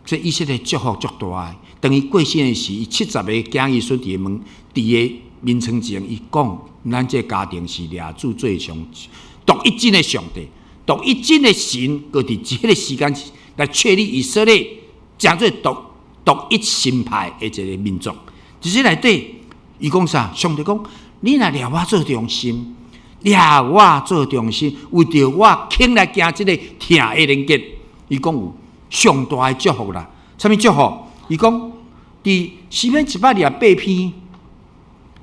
這以色列祝福足大的。當伊過身的時，伊70个囝兒孫佇門佇个眠床前，伊講：咱這家庭是掠主做上獨一真的上帝，獨一真的神，閣佇這个時間來確立以色列，成做獨獨一神派的一个民族。佇這內底，伊講啥？上帝講：你若掠我做中心，掠我做中心，為著我肯來行這个疼的連結，伊講有上大的祝福啦。啥物祝福？伊講佇詩篇128篇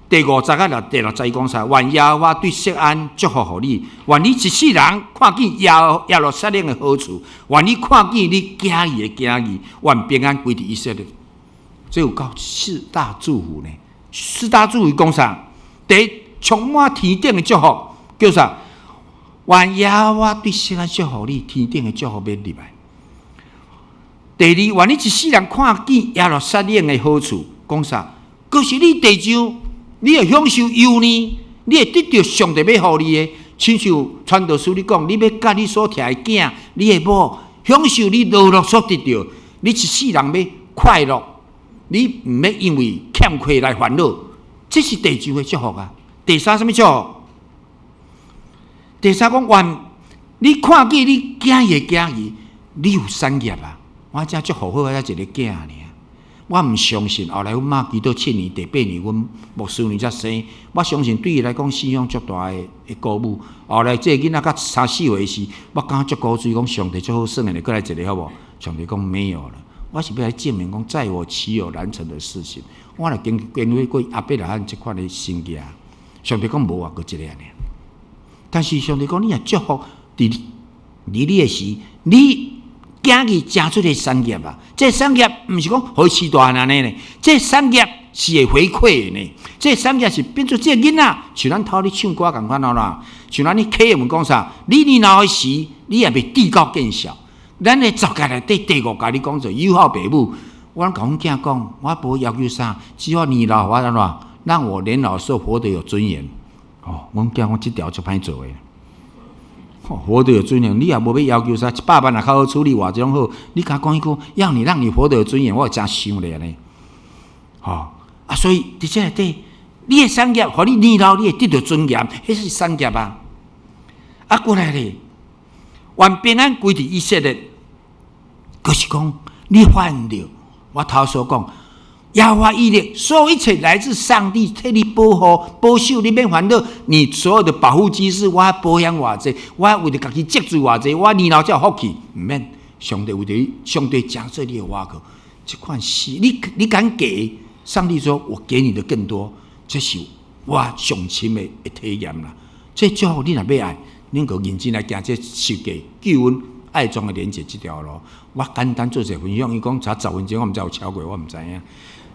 第5節仔第6節，伊講啥？願耶和華對錫安祝福予你，願你一世人看見耶路撒冷的好處，願你看見你囝兒的囝兒，願平安歸佇以色列。這有夠四大祝福呢？四大祝福講啥？第一，充滿天頂的祝福，叫啥？願耶和華對錫安祝福你，天頂的祝福欲入來。第二，願你一世人看見耶路撒冷的好處，講啥？閣是你地上，你會享受幼年，你會得著上帝欲予你的。親像傳道書你講，你欲佮你所疼的囝，你的某享受你勞碌所得著，你一世人欲快樂，你毋免因為欠缺來煩惱，這是地上的祝福啊。第三，啥物祝福？第三講，願你看見你囝兒的囝兒，你有產業啊！我才足後悔，我才一个囝爾。我毋相信後來阮媽祈禱7年，第八年阮牧師娘才生。我相信對伊來講，信仰足大的的鼓舞。後來這个囡仔到三四歲時，我感覺足古錐，講上帝足好耍的，閣來一个好無？上帝講沒有了。我是欲來證明講，在我豈有難成的事情？我若經經歷過亞伯拉罕這款的生涯，上帝講無啊，閣一个爾。但是上帝講，你若祝福佇你的時，你囝兒成出個產業啊！這產業毋是講予伊飼大漢按呢呢，這產業是會回饋的呢。這產業是變做這个囡仔，像咱頭咧唱歌仝款啦，像咱咧啟文講啥？你年老的時，你也袂至到見笑。咱的十誡內底第五誡，你講做友好爸母。我攏共阮囝講，我無要求啥，只要年老我按怎，讓我年老的時候活得有尊嚴。哦，阮囝講這條足歹做的。活得有尊嚴，你也無欲要求啥，100萬也較好處理，偌濟攏好。你共講彼句，要你讓你活得有尊嚴，我會誠想咧按呢。吼啊，所以佇這內底，你的產業，予你年老，你會得著尊嚴，彼是產業啊。啊，過來咧，願平安歸佇以色列，閣是講你發現著，我頭所講。耶和華以勒，所有一切來自上帝替你保護、保守，你免煩惱。你所有的保護機制，我保險偌濟，我為著家己積蓄偌濟，我年老才有福氣，毋免。上帝為著你，上帝成做你的倚靠。這款事，你你敢給？上帝說我給你的更多，這是我上深的的體驗啦。這祝福你若欲愛，恁閣認真來行這十誡救恩愛中的連結這條路。我簡單做一個分享，伊講才10分鐘，我毋知有超過，我毋知影。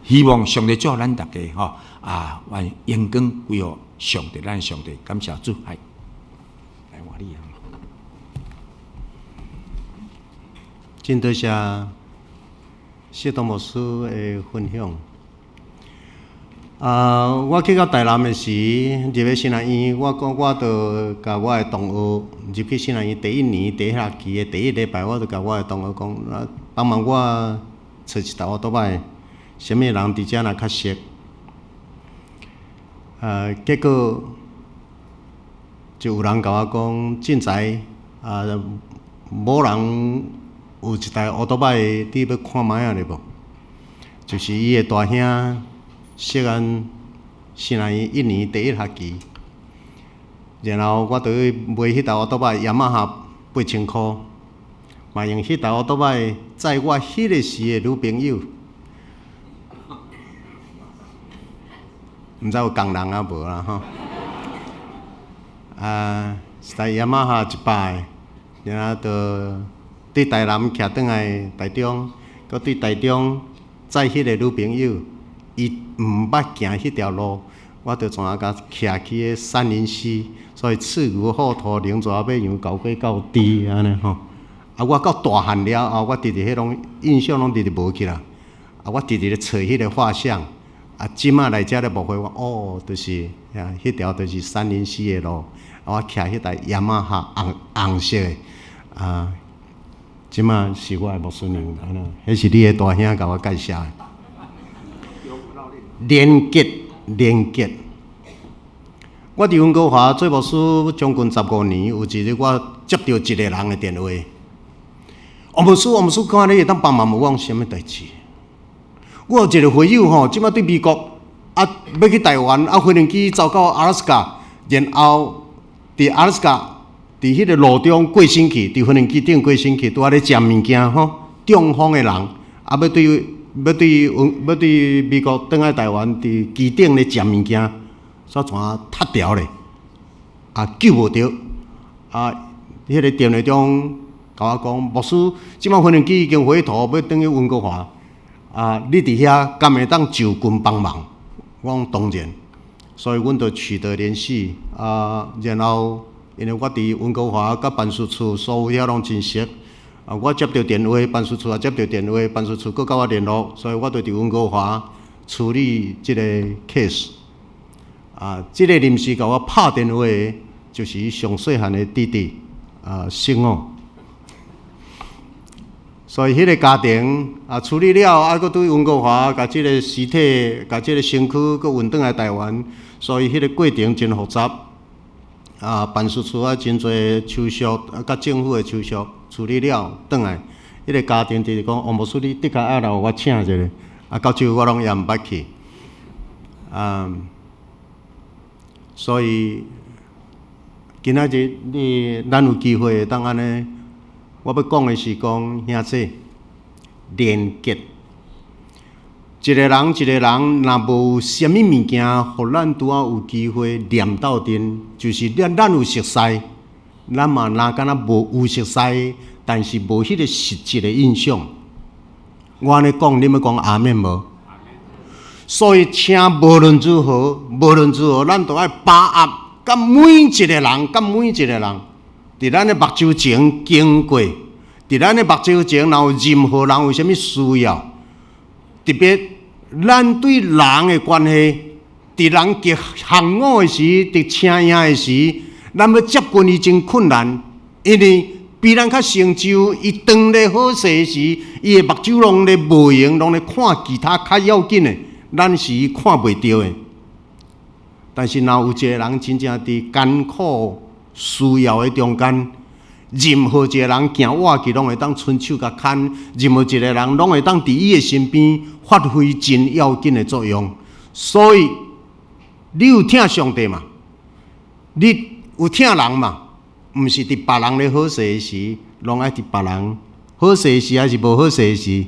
希望上帝祝福咱逐家吼啊，願榮光歸予上帝，咱上帝感謝主，來，來換你啊。真多謝謝東牧師的分享。啊，我去到台南的時，入去神學院，我講我就共我的同學入去神學院第一年第一學期的第一禮拜，我就共我的同學講，啊，幫忙我揣一台烏多擺。啥物人佇遮若較熟？結果就有人共我講，進才啊，某人有一台烏多擺，你欲看覓仔咧無？就是伊的大兄，識阮神學院一年第一學期，然後我就去買彼台烏多擺，雅馬哈8000箍，嘛用彼台烏多擺載我彼个時的女朋友。毋知有仝人啊無啦吼？啊，一台雅馬哈100，然後就對台南騎轉來台中，閣對台中載彼个女朋友，伊毋捌行彼條路，我就怎啊共騎去彼杉林溪，所以刺骨虎頭龍蛇尾羊狗過到豬按呢吼。啊，我到大漢了後，我直直彼攏印象攏直直無去啦。啊，我直直咧揣彼個畫像。啊，這馬來遮咧牧會，我哦，就是啊，彼條就是杉林溪的路。啊，我騎彼台雅馬哈紅紅色的。啊，這馬是我的牧師娘，按呢，彼是你的大兄共我介紹的。連結，連結。我佇溫哥華做牧師將近15年，有一日我接著一個人的電話。王牧師，王牧師，看你會當幫忙無？我講啥物代誌？我有一個會友吼，這馬對美國啊，欲去台灣啊，飛行機走到阿拉斯加，然後佇阿拉斯加佇彼個路中過身去，佇飛行機頂過身去，拄仔咧食物件吼，中風的人啊，欲對美國轉來台灣，佇機頂咧食物件，煞怎塌掉咧？啊，救無著啊！彼個電話中共我講，牧師，這馬飛行機已經回頭，欲轉去溫哥華。啊，你佇遐敢會當就近幫忙？我講當然，所以阮就取得聯繫啊，然後因為我佇溫哥華佮辦事處所有遐攏真熟，啊，我接著電話，辦事處也接著電話，辦事處閣佮我聯絡，所以我就佇溫哥華處理這個 case。啊，這個臨時共我拍電話的，就是伊上細漢的弟弟啊，姓王。所以彼個家庭啊處理了，啊，閣對溫哥華，共這個屍體，共這個身軀，閣運轉來台灣，所以彼個過程真複雜。啊，辦事處啊真濟手續，啊，佮政府的手續處理了，轉來，彼個家庭就是講，王牧師你的確愛來予我請一下，啊，到這我攏也毋捌去。啊，所以今仔日你咱有機會會當按呢，我欲講的是講兄弟連結，一個人一個人，若無啥物物件，予咱拄仔有機會連鬥陣，就是咱有熟似，咱嘛若敢若無有熟似，但是無彼個實質的印象。我按呢講，你欲講阿們無？所以，請無論如何，無論如何，咱都愛把握，佮每一個人，佮每一個人，佇咱的目睭前經過，佇咱的目睭前，若有任何人有啥物需要，特別咱對人的關係，佇人極行惡的時，佇請影的時，咱欲接近伊真困難，因為比咱較成就，伊當咧好勢時，伊的目睭攏咧無閒，攏咧看其他較要緊的，咱是伊看袂著的。但是，若有一個人真正佇艱苦需要的中間，任何一個人行倚去，攏會當伸手共牽；任何一個人攏會當佇伊的身邊發揮真要緊的作用。所以，你有疼上帝嘛？你有疼人嘛？毋是佇別人咧好勢時，攏愛佇別人好勢時，抑是無好勢時？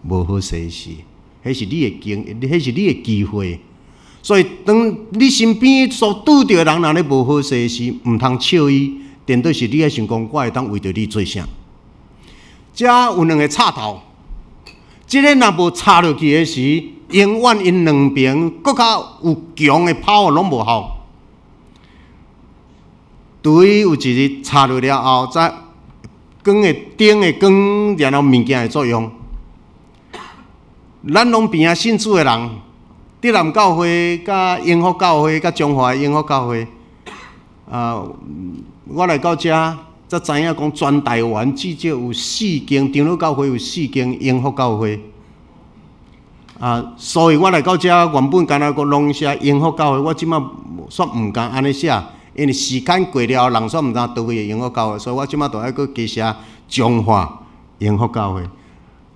無好勢時，彼是你的經，彼是你的機會。所以，當你身邊所拄著的人若咧無好勢時，毋通笑伊，顛倒是你愛想講，我會當為著你做啥？遮有兩个插頭，這个若無插落去的時，永遠𪜶兩邊閣較有強的 power 攏無效。除非有一日插落了後，才光的燈的光，然後物件的作用。咱攏邊仔信主的人，竹南教會、佮永福教會、佮彰化永福教會，啊，我來到遮才知影講，全台灣至少有四間長老教會，有四間永福教會。啊，所以我來到遮原本敢若講攏寫永福教會，我這馬煞毋敢按呢寫，因為時間過了，人煞毋知佗位的永福教會，所以我這馬都愛閣加寫彰化永福教會。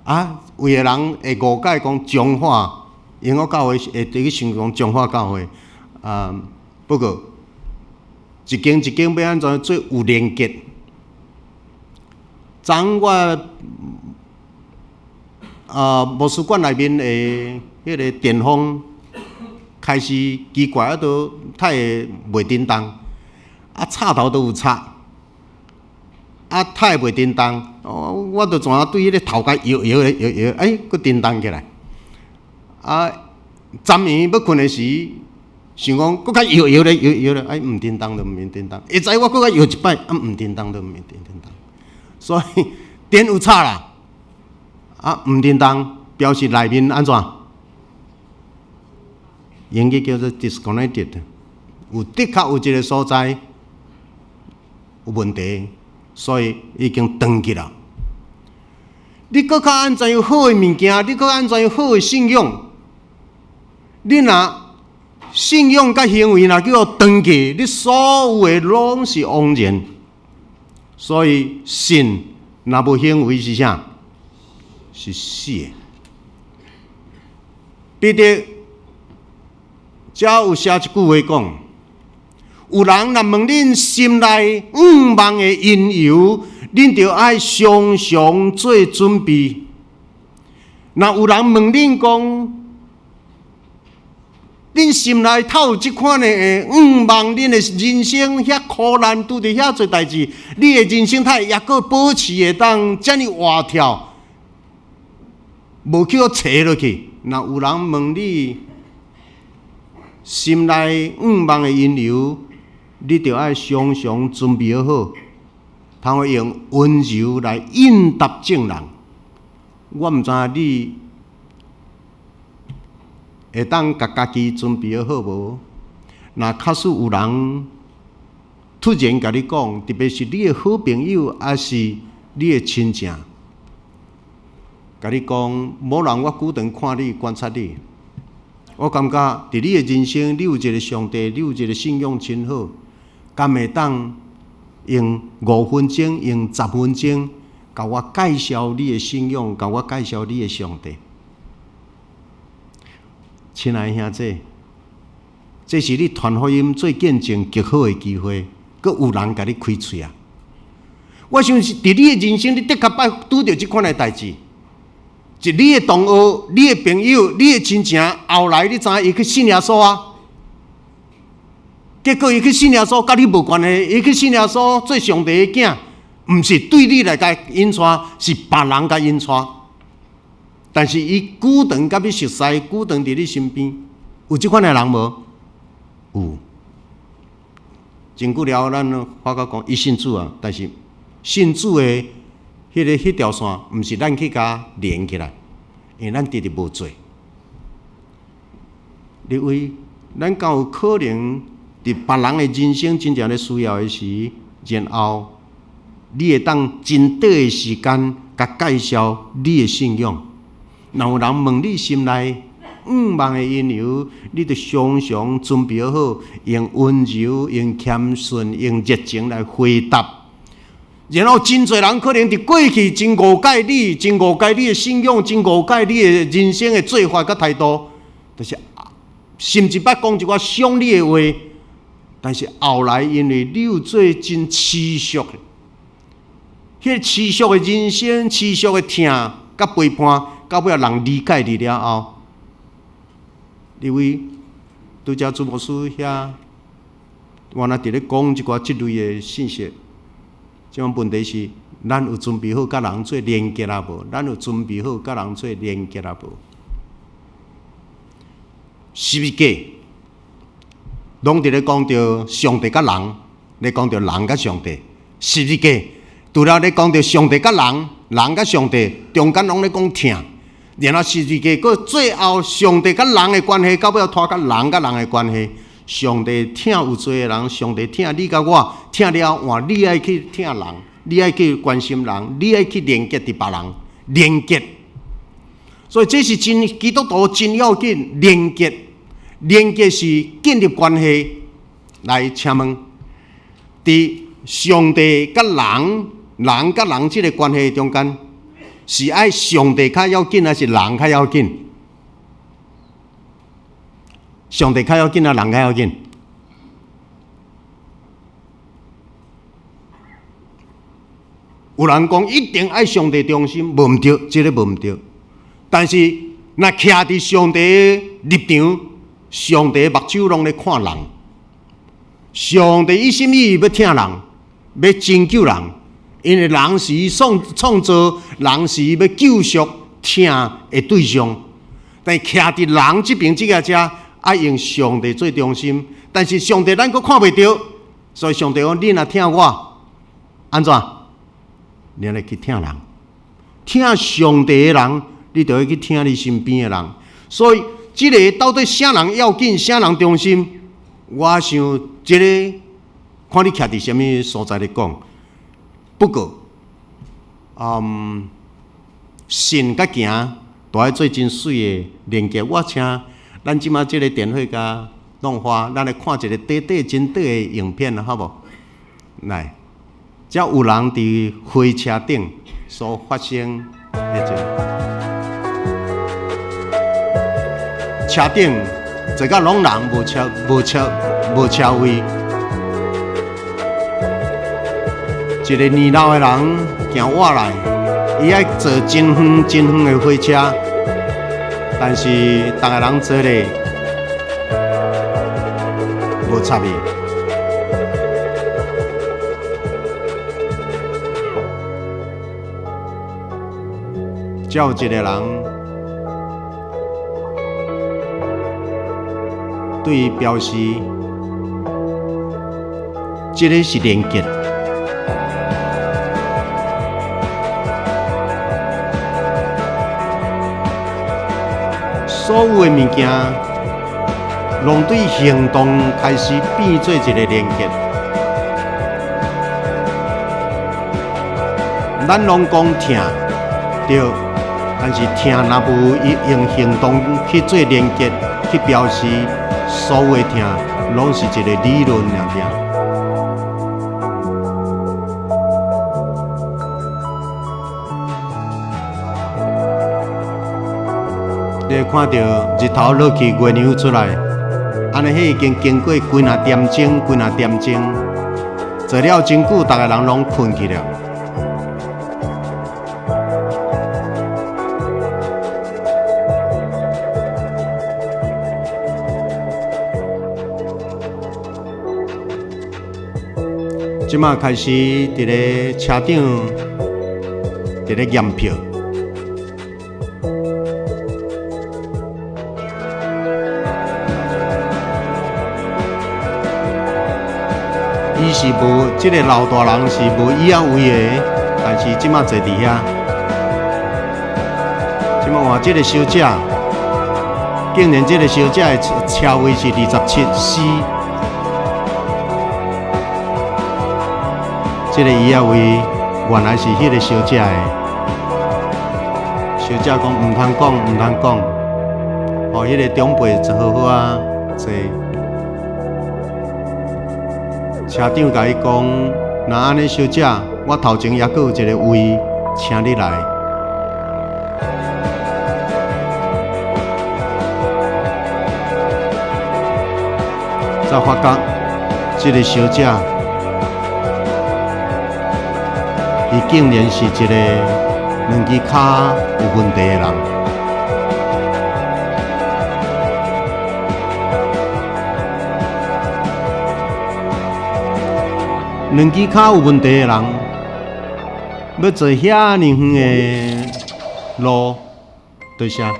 啊，有的人會誤解講彰化永福教會，會佇去想講彰化教會。啊，不過一間一間欲按怎做有連結？昨昏我啊，牧師館內面的彼个電風開始奇怪，啊，都太會袂振動，啊，插頭都有插，啊，太袂振動，我就怎對彼个頭共搖搖咧搖搖，欸，閣振動起來。啊，昨暝欲睏的時，想講閣較搖搖咧搖搖咧，欸，毋振動就毋振動。下晝我閣較搖一擺，啊，毋振動就毋振動。所以電有插啦，啊，毋振動，表示內面按怎？英語叫做 disconnected，有的確有一個所在有問題，所以已經斷去啦。你閣較按怎有好的物件，你閣按怎有好的信仰？你若信仰佮行為若叫做斷去，你所有的攏是枉然。所以信若無行為是啥？是死的。彼得遮有寫一句話講：有人若問恁心內向望的因由，恁著愛常常做準備。若有人問恁講，恁心內透有這款的向望，恁的人生遐苦難，拄著遐濟代誌，你的人生才會猶閣保持會當遮爾活跳，無去予沉落去。若有人問你心內向望的因由，你著愛常常準備好，通會用溫柔來應答眾人。我毋知影你會當共家己準備好無？若假使有人突然共你講，特別是你的好朋友，抑是你的親情，共你講，某人我久長看你，觀察你，我感覺佇你的人生，你有一個上帝，你有一個信仰真好，敢會當用5分鐘，用10分鐘，共我介紹你的信仰，共我介紹你的上帝。親愛的兄弟，這是你傳福音做見證極好的機會，閣有人共你開喙啊！我相信，佇你的人生，你的確捌拄著這款的代誌。是你的同學、你的朋友、你的親情，後來你知影伊去信耶穌啊？結果伊去信耶穌，佮你無關係。伊去信耶穌做上帝的囝，毋是對你來共引帶，是別人共引帶。但是伊久長佮你熟似，久長佇你身邊，有這款的人無？有。真久了，咱發覺講伊信主啊，但是信主的彼個彼條線，毋是咱去共連起來，因為咱直直無做。你為咱敢有可能佇別人的人生真正咧需要的時，然後你會當真短的時間，共介紹你的信仰。若有人問你心內向望的因由，你著常常準備好，用溫柔、用謙遜、用熱情來回答。然後真濟人可能佇過去真誤解你，真誤解你的信仰，真誤解你的人生的做法佮態度，就是甚至捌講一寡傷你的話。但是後來因為你有做真持續的，彼個持續的人生、持續的疼佮陪伴。到尾人理解你了後，你為拄才主牧師遐，我若佇咧講一寡這類的信息，這種問題是，咱有準備好佮人做連結啊無？咱有準備好佮人做連結啊無？十字架，攏佇咧講著上帝佮人，咧講著人佮上帝。十字架，除了咧講著上帝佮人，人佮上帝中間攏咧講疼。然後十字架，閣最後上帝佮人的關係，到尾拖佮人佮人的關係。上帝疼有罪的人，上帝疼你佮我，疼了換你愛去疼人，你愛去關心人，你愛去連結佇別人，連結。所以這是真基督徒真要緊，連結，連結是建立關係。來，請問，佇上帝佮人，人佮人這個關係中間，是愛上帝較要緊，還是人較要緊？上帝較要緊啊，人較要緊？有人講一定愛上帝中心，無毋對，這個無毋對。但是若徛佇上帝的立場，上帝目睭攏咧看人，上帝一心一意欲疼人，欲拯救人。因為人是伊創造，人是伊欲救贖疼的對象。但徛佇人這邊這个遮，愛用上帝做中心。但是上帝咱閣看袂著，所以上帝講：你若疼我，按怎？你來去疼人，疼上帝的人，你就會去疼你身邊的人。所以，這个到底啥人要緊，啥人中心？我想，這个看你徛佇啥物所在咧講。不過，信佮行，都愛做真媠的連結。我請咱這馬這个電話共弄花，咱來看一个短短真短的影片，好無？來，遮有人佇火車頂所發生的這個車頂坐甲攏人，無車無車無車位。一个年老的人行倚來，伊愛坐真遠真遠的火車，但是逐个人坐咧無插伊。才有一个人對伊表示，這个是連結。所有的物件，攏對行動開始變做一个連結。咱攏講疼，對，但是疼若無用行動去做連結，去表示所有的疼，攏是一个理論爾爾。你會看著日頭落去，月亮出來，按呢，彼已經經過幾若點鐘，幾若點鐘，坐了真久，逐个人攏睏去了。這馬開始佇咧車頂，佇咧驗票。伊是無，這个老大人是無椅仔位的，但是這馬坐佇遐。這馬換這个小姐，竟然這个小姐的車位是27C。這个椅仔位原來是彼个小姐的。小姐講毋通講，毋通講，予彼个長輩坐好好仔坐。車長共伊講，若按呢，小姐，我頭前猶閣有一個位，請你來。才發覺這个小姐，伊竟然是一个兩支跤有問題的人。兩支跤有問題的人，欲坐遐爾遠的路，對啥？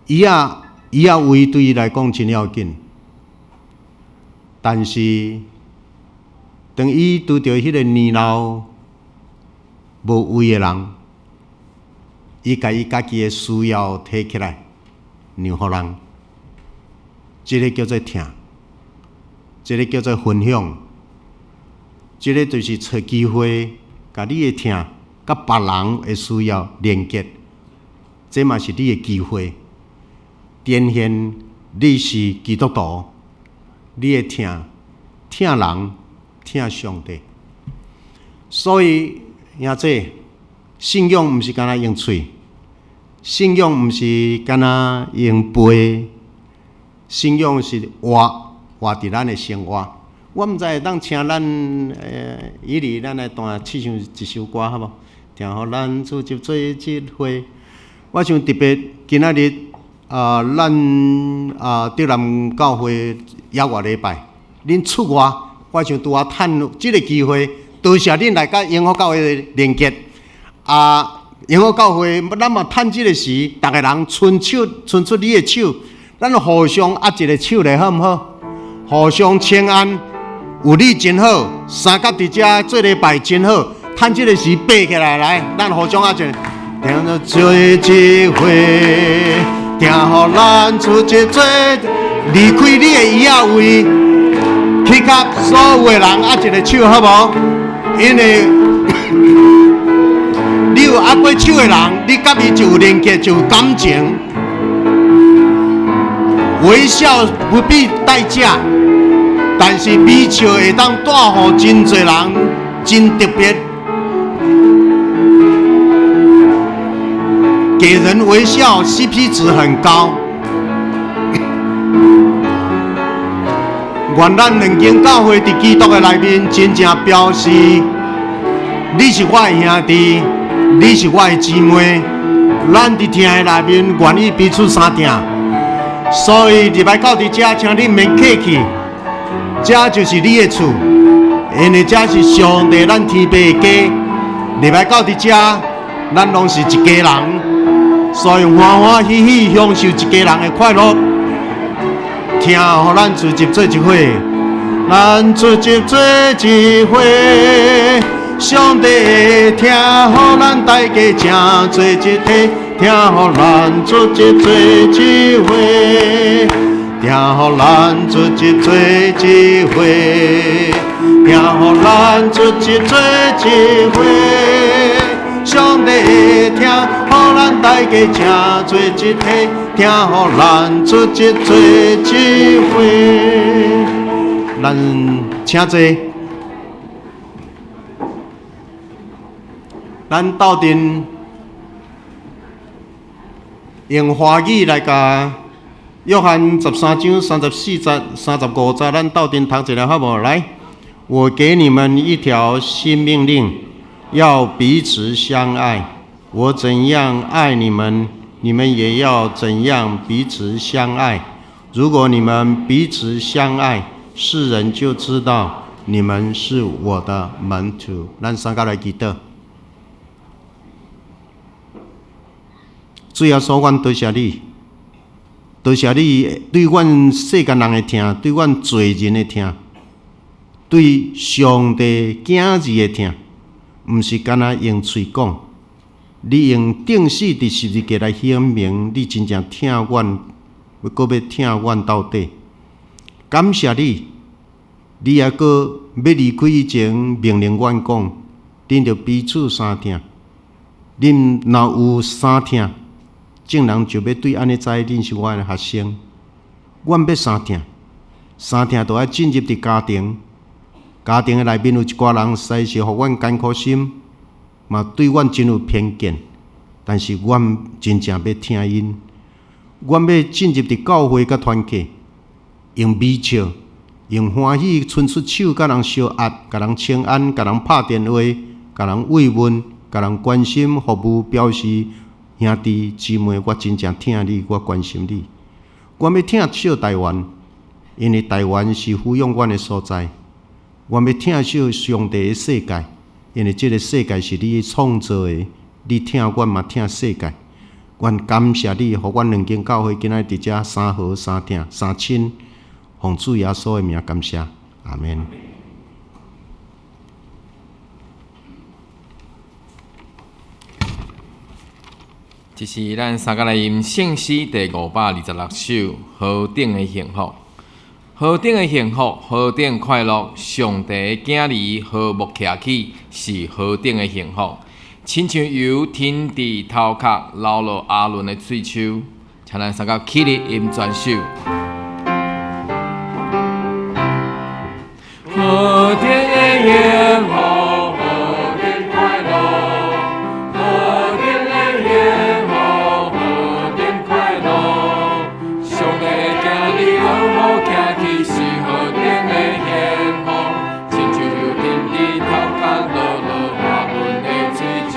椅仔椅仔位對伊來講真要緊，但是當伊拄著彼个年老無位的人，伊共伊家己的需要提起來，讓予人，這个叫做疼，這个叫做分享，這个就是揣機會，共你的疼佮別人的需要連結，這嘛是你的機會，展現你是基督徒，你的疼，疼人，疼上帝。所以，兄弟，信仰毋是干焦用喙，信仰毋是干焦用背，信仰是活活佇咱的生活。我毋知會當請咱以利，咱來彈試唱一首歌好無？聽予咱組織做一伙。我想特別今仔日啊，咱啊竹南教會猶外禮拜，恁出外，我想拄仔趁這个機會，多謝恁來佮榮福教會連結。啊，榮福教會，咱嘛趁這个時，逐个人伸手，伸出你的手，咱互相握一个手咧，好毋好？互相請安。有你真好，相佮佇遮做禮拜真好，趁這個時爬起來，來，咱互相啊一，聽著做一伙，聽予咱出一做，離開你的椅仔位，去佮所有的人握一个手，好無？因為你有握過手的人，你佮伊就有連結，就有感情。微笑不必代價。但是微笑會當帶予真濟人真特別，給人微笑 CP 值很高。願咱兩間教會佇基督的內面，真正表示你是我的兄弟，你是我的姊妹，咱佇疼的內面願意彼此相疼。所以入來到佇遮，請你毋免客氣。這就是你的厝，因為這是上帝咱天父的家。入來到佇遮，咱攏是一家人，所以歡歡喜喜享受一家人的快樂。疼予咱聚集做一伙，咱聚集做一伙，上帝的疼予咱大家成做一體，疼予咱聚集做一伙。疼予咱聚集做一伙，疼予咱聚集做一伙，上帝的疼予咱大家成做一體，疼予咱聚集做一伙。咱請坐，咱鬥陣用華語來共約翰13章34節、35節，咱鬥陣讀一下好無？來，我給你們一條新命令，要彼此相愛。我怎樣愛你們，你們也要怎樣彼此相愛。如果你們彼此相愛，世人就知道你們是我的門徒。咱三個來祈禱。主耶穌，阮多謝你。多謝你對阮世間人的疼，對阮罪人的疼，對上帝囝兒的疼，毋是干焦用喙講，你用釘死佇十字架來顯明你真正疼阮，閣欲疼阮到底。感謝你，你猶閣欲離開以前，命令阮講，恁著彼此相疼。恁若有相疼，眾人就欲對按呢知恁是我的學生。阮欲相疼，相疼就愛進入佇家庭。家庭的內面有一寡人，實在是予阮艱苦心，嘛對阮真有偏見。但是阮真正欲疼𪜶，阮欲進入佇教會佮團契，用微笑，用歡喜，伸出手佮人相握，共人請安，共人拍電話，共人慰問，共人關心服務，表示兄弟姊妹，我真正疼你，我關心你。阮欲疼惜台灣，因為台灣是撫養阮的所在。阮欲疼惜上帝的世界，因為這个世界是你創造的，你疼阮嘛疼世界。阮感謝你，予阮兩間教會今仔日佇遮相和相疼相親，奉主耶穌的名感謝，阿們。這是咱三個來吟聖詩第526首，何等的幸福！何等的幸福，何等快樂！上帝的囝兒和睦徛起，是何等的幸福！親像油停佇頭殼，流落亞倫的喙鬚。請咱三個起立吟全首。何等的幸福！何等快樂！何等的幸福！何等快樂！上帝的囝兒和睦徛起，是何等的幸福！親像油停佇頭殼，落落亞倫的喙鬚。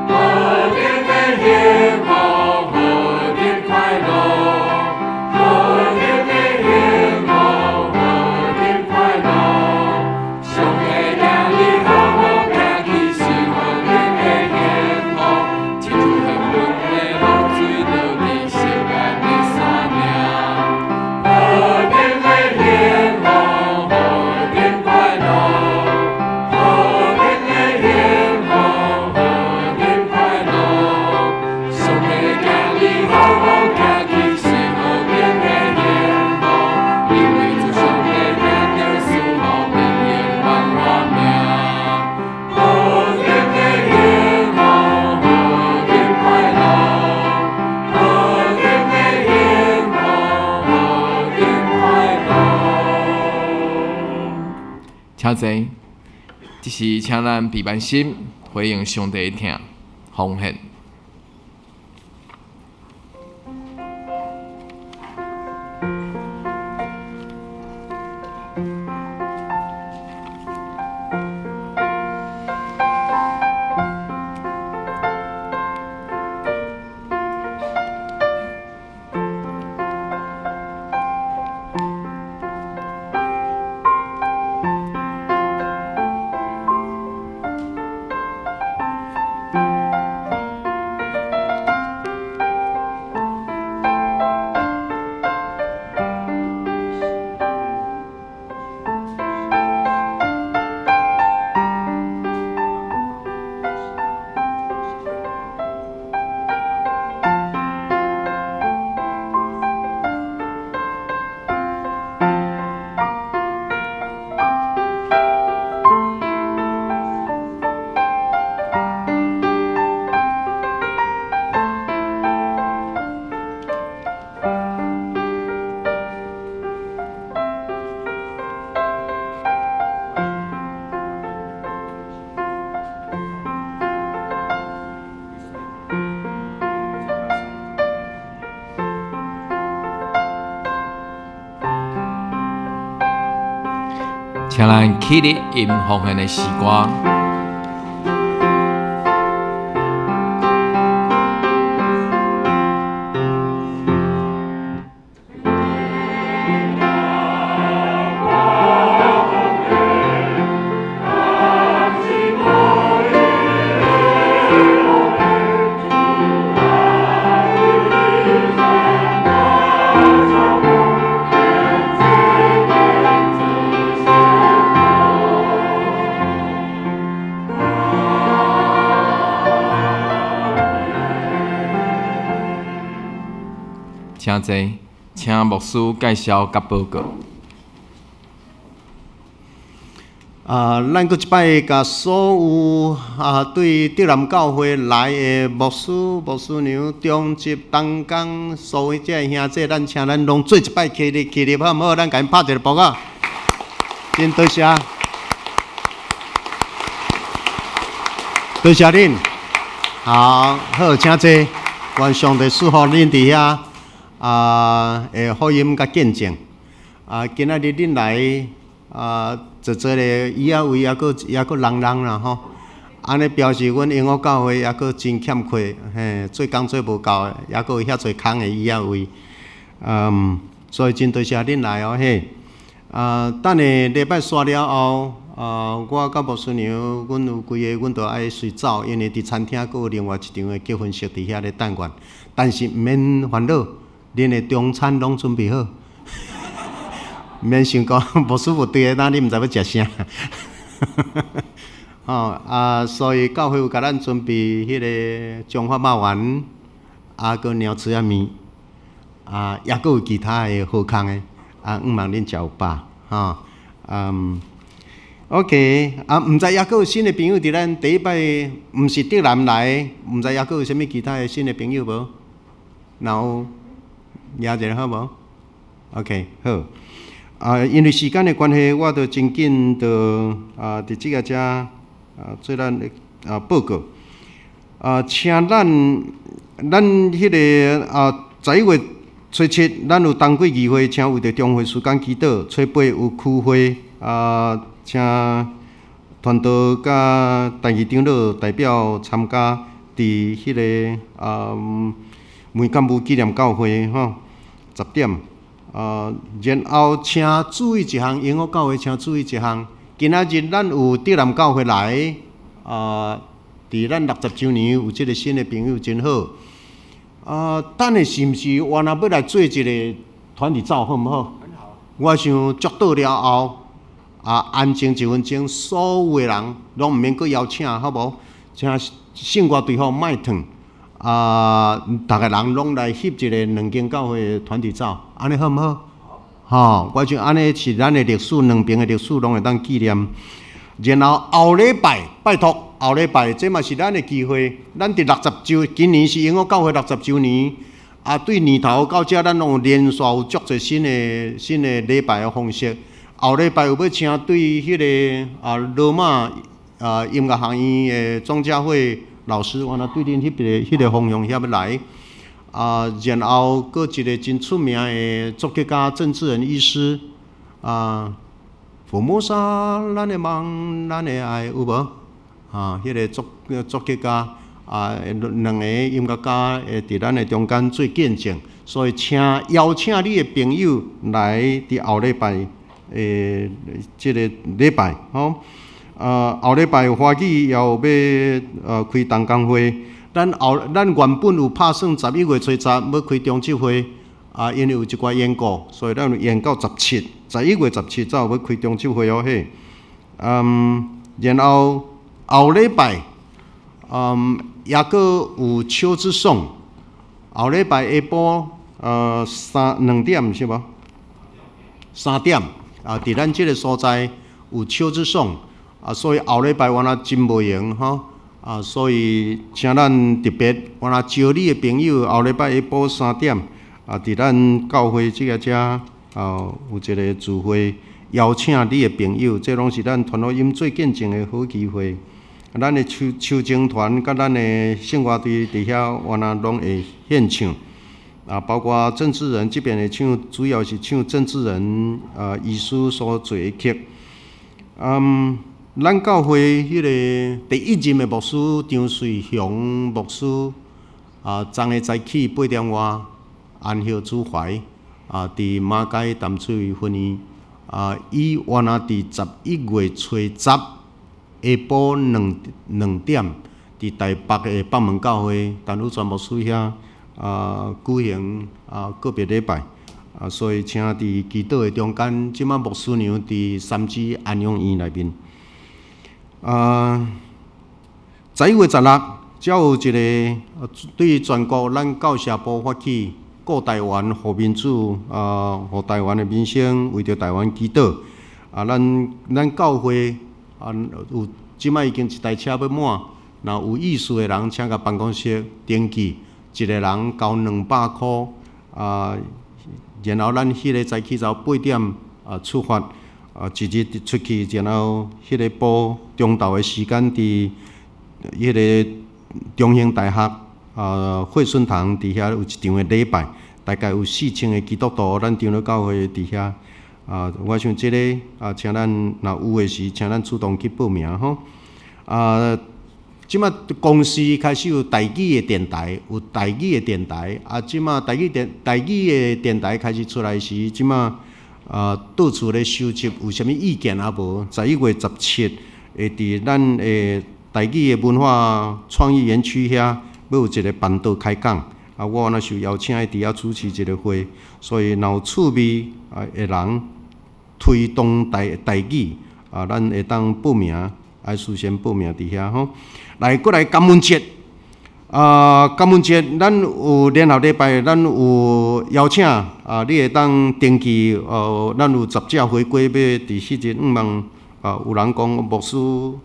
何等的幸福！何等快樂！何等的幸福！何等快樂！上帝的請坐，這是請咱備辦心回應上帝的疼奉獻。請咱起立吟奉獻的詩歌。請坐，請牧師介紹佮報告。啊，咱閣一擺共所有啊對竹南教會來的牧師、牧師娘、長執、同工，所有這兄弟，咱請咱攏做一擺起立，起立好毋好？咱共𪜶拍一个噗仔，真多謝，多謝恁。好，好，請坐。願上帝賜福恁佇遐啊，的福音佮見證。啊，今仔日恁來啊，坐坐咧，椅仔位猶閣猶閣空空啦吼。按呢表示阮永福教會猶閣真欠缺，嘿，做工做無夠，猶閣有遐濟空的椅仔位。嗯，所以真多謝恁來哦嘿。啊，等下禮拜煞了後，啊，我佮牧師娘，阮有幾個，阮著愛隨走，因為佇餐廳閣有另外一場的結婚式佇遐咧等阮。但是毋免煩惱，恁的中餐攏準備好，毋免想講牧師無佇咧，那你毋知欲食啥。吼啊，所以教會有共咱準備彼个中華肉圓，啊，閣貓蛆仔麵，啊，抑閣有其他的好康的，啊，向望恁食有飽，吼，嗯，OK，啊，毋知抑閣有新的朋友佇咱第一擺，毋是竹南來的，毋知抑閣有啥物其他的新的朋友無？若有，舉一下好無？OK，好。啊，因為時間的關係，我就真緊就啊，佇這个遮啊做咱的啊報告。啊，請咱咱彼个啊11月初七，咱有冬季議會，請為著中會時間祈禱。初八有區會啊，請傳道佮台語長老代表參加佇彼个啊梅干部紀念教會吼，10點。啊，然後請注意一項，永福教會請注意一項。今仔日咱有竹南教會來，啊，佇咱60週年有這个新的朋友真好。啊，等下是毋是我若欲來做一个團體照好毋好？我想祝禱了後，啊，安靜一分鐘，所有的人攏毋免閣邀請，好無？請聖歌隊伍莫褪。啊，逐个人攏來翕一个兩間教會的團體照，按呢好毋好？吼，我想按呢是咱的歷史，兩邊的歷史攏會當紀念。然後後禮拜，拜託後禮拜，這嘛是咱的機會。咱佇60週，今年是永福教會60週年。啊，對年頭到這，咱攏有連續有足濟新的新的禮拜的方式。後禮拜有欲請對彼个羅馬音樂學院的莊家慧老師，原來對恁彼個彼个方向遐欲來。然後閣一個真出名的作曲家鄭智仁醫師，福摩沙，咱的夢，咱的愛，有無？彼个作曲家，兩个音樂家會佇咱的中間做見證，所以請邀請你的朋友來佇後禮拜的這個禮拜，吼。後禮拜有華語也有欲開同工會。咱原本有拍算11月初10欲開中集會，因為有一寡緣故，所以咱有延到十七，11月17才有欲開中集會哦嘿。然後後禮拜，抑閣有秋之頌，後禮拜下晡，3、2點是無？3點，佇咱這个所在有秋之頌，所以後禮拜我若真無閒吼。所以請咱特別，我若招你的朋友，後禮拜下晡3點，佇咱教會這个遮，有一个聚會，邀請你的朋友，這攏是咱傳福音做見證的好機會。咱的秋秋青團佮咱的聖樂隊佇遐，原來攏會獻唱。包括鄭智仁這邊會唱，主要是唱鄭智仁醫師所做的曲。咱教會彼个第一任的牧師張瑞雄牧師，昨昏早起8點外安息主懷，佇馬偕淡水分院，伊原來佇11月初10下晡兩點，佇台北的北門教會陳宇全牧師遐舉行告別禮拜，所以請佇祈禱的中間，這擺牧師娘佇三芝安養院內面。11月16，才有一个對全國咱教社部發起顧台灣、護民主，予台灣的民生為著台灣祈禱。咱教會有這擺已經一台車欲滿，若有意思的人，請共辦公室登記，一个人交200箍。然後咱彼个早起早8點出發。一日出去，然後彼个晡中晝的時間，佇彼个中興大學惠順堂佇遐有一場的禮拜，大概有4000个基督徒，咱長老教會佇遐。我想這个請咱若有的時，請咱主動去報名吼。這擺公視開始有台語的電台，有台語的電台。這擺台語的電台開始出來時，這擺到處咧收集有啥物意見啊無？11月17會佇咱的台語的文化創意園區遐，欲有一个辦桌開講。我若受邀請佇遐主持一个會，所以若有趣味的人推動台語，咱會當報名，愛事先報名佇遐吼。來，過來感恩節。感恩節，咱有聯合禮拜，咱有邀請你會當登記，咱有10隻回歸欲佇彼日，向望有人講牧師，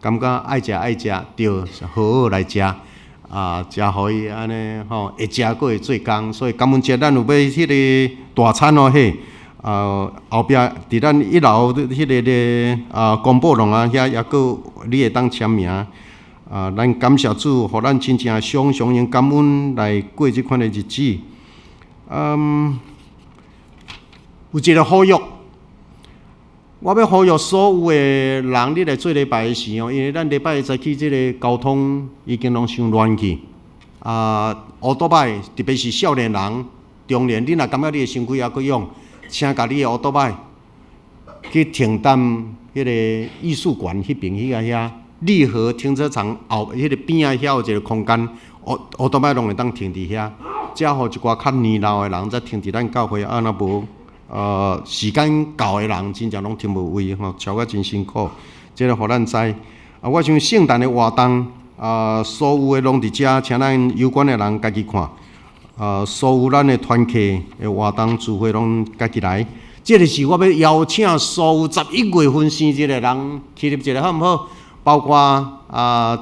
感覺愛食愛食，對，好好來食，食予伊按呢吼，會食閣會做工，所以感恩節咱有欲彼个大餐哦嘿，後壁佇咱一樓彼个咧公布廊啊遐，抑閣你會當簽名。咱感謝主，予咱真正常常用感恩來過這款的日子。有一个呼籲，我欲呼籲所有的人，你來做禮拜的時候，因為咱禮拜早起這个交通已經攏傷亂去。烏多擺，特別是少年人、中年，你若感覺你的身軀猶閣勇，請共你的烏多擺去停踮彼个藝術館彼邊彼个遐。麗河停車場後彼个邊仔遐有一个空間，烏多擺攏會當停佇遐，才予一寡較年老的人才停佇咱教會，若無，時間到的人真正攏停無位吼，超甲真辛苦。這个予咱知。我想聖誕的活動，所有的攏佇遮，請咱有關的人家己看。所有咱的團契的活動聚會攏家己來。這个是我欲邀請所有11月份生日的人起立一下，好毋好？包括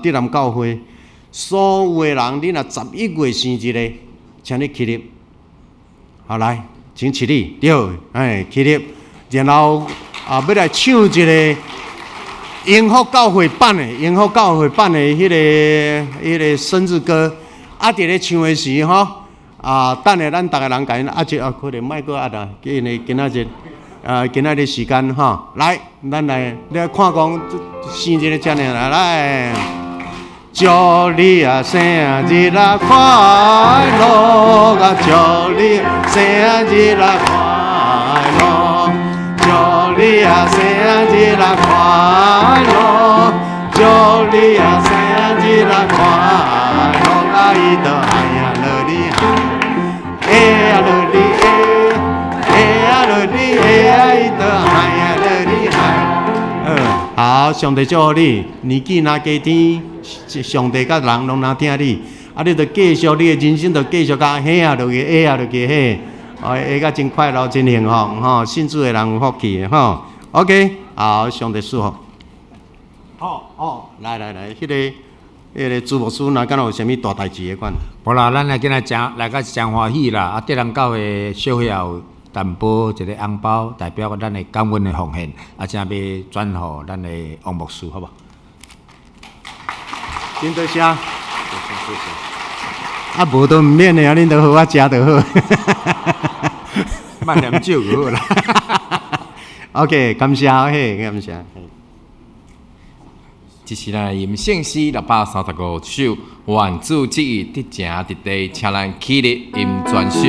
竹南教會所有的人，你若十一月生日的，請你起立。好來，請起立，對，哎，起立，然後啊，欲來唱一个榮福教會版的，榮福教會版的彼个生日歌。啊，佇咧唱的時吼，啊，等下咱逐个人共𪜶啊，這啊可能莫閣按啦，因為今仔日啊，今仔日時間吼，來，咱來，你來看講生日遮爾來來。祝你啊生日啊快樂啊！祝你生日啊快樂！祝你啊生日啊快樂！祝你啊生日啊快樂！啊伊都愛呀樂你哎呀樂你哎，哎呀樂你哎呀伊都愛呀樂你嗨。好，上帝祝福你，年紀若加添，上帝佮人攏若疼你，啊，你就繼續你的人生，就繼續共嘿啊落去，下啊落去嘿，哦，會甲真快樂，真幸福，吼，信主的人有福氣的吼。OK，好，上帝祝福。好，哦，來來來，彼个朱牧師若敢有啥物大代誌的款？無啦，咱來今仔真來甲真歡喜啦！啊，德人教會小會有淡薄一个紅包，代表咱的感恩的奉獻，啊，正欲轉予咱的王牧師，好無？真多謝。啊，無都毋免的啊，恁都好好食就好。莫念酒就好啦。 OK，感謝嘿，感謝。這是咱吟聖詩635首，願主旨意得成得地，請咱起立吟全首。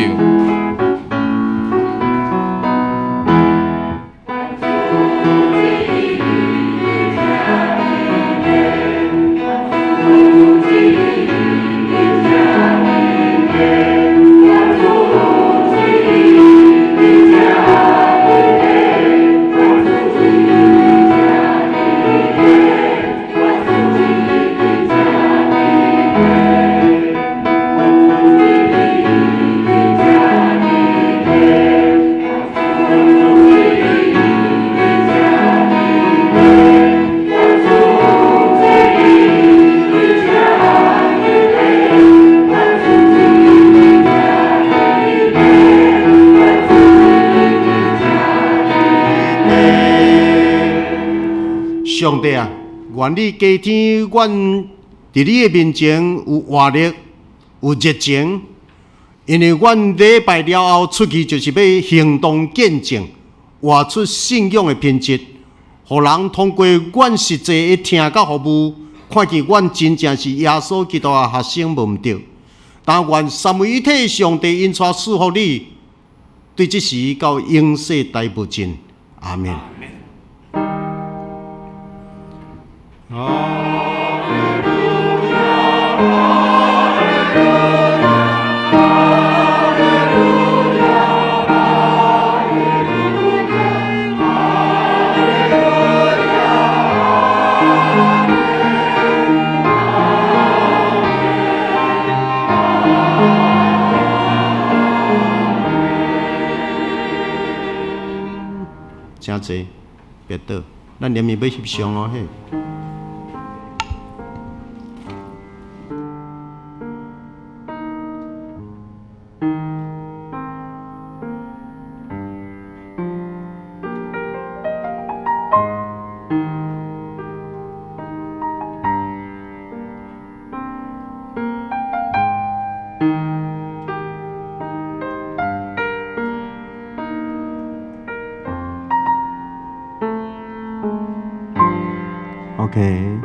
上帝啊，願你加添阮佇你的面前有活力、有熱情，因為阮禮拜了後出去就是欲行動見證，活出信仰的品質，予人通過阮實際的疼佮服務，看見阮真正是耶穌基督的學生，無毋對。但願三位一體上帝恩賜賜福你，對這時到永世代無盡。阿們。請坐，別倒，咱連面欲翕相哦嘿。OK，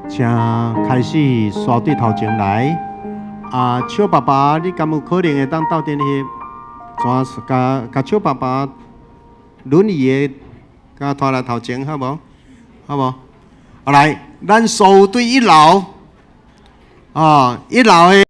請開始刷對頭前來。啊，邱爸爸，你敢有可能會當鬥陣翕？怎共共邱爸爸輪椅的，共拖來頭前好無？好無？好來，咱所有對一樓，啊，一樓的。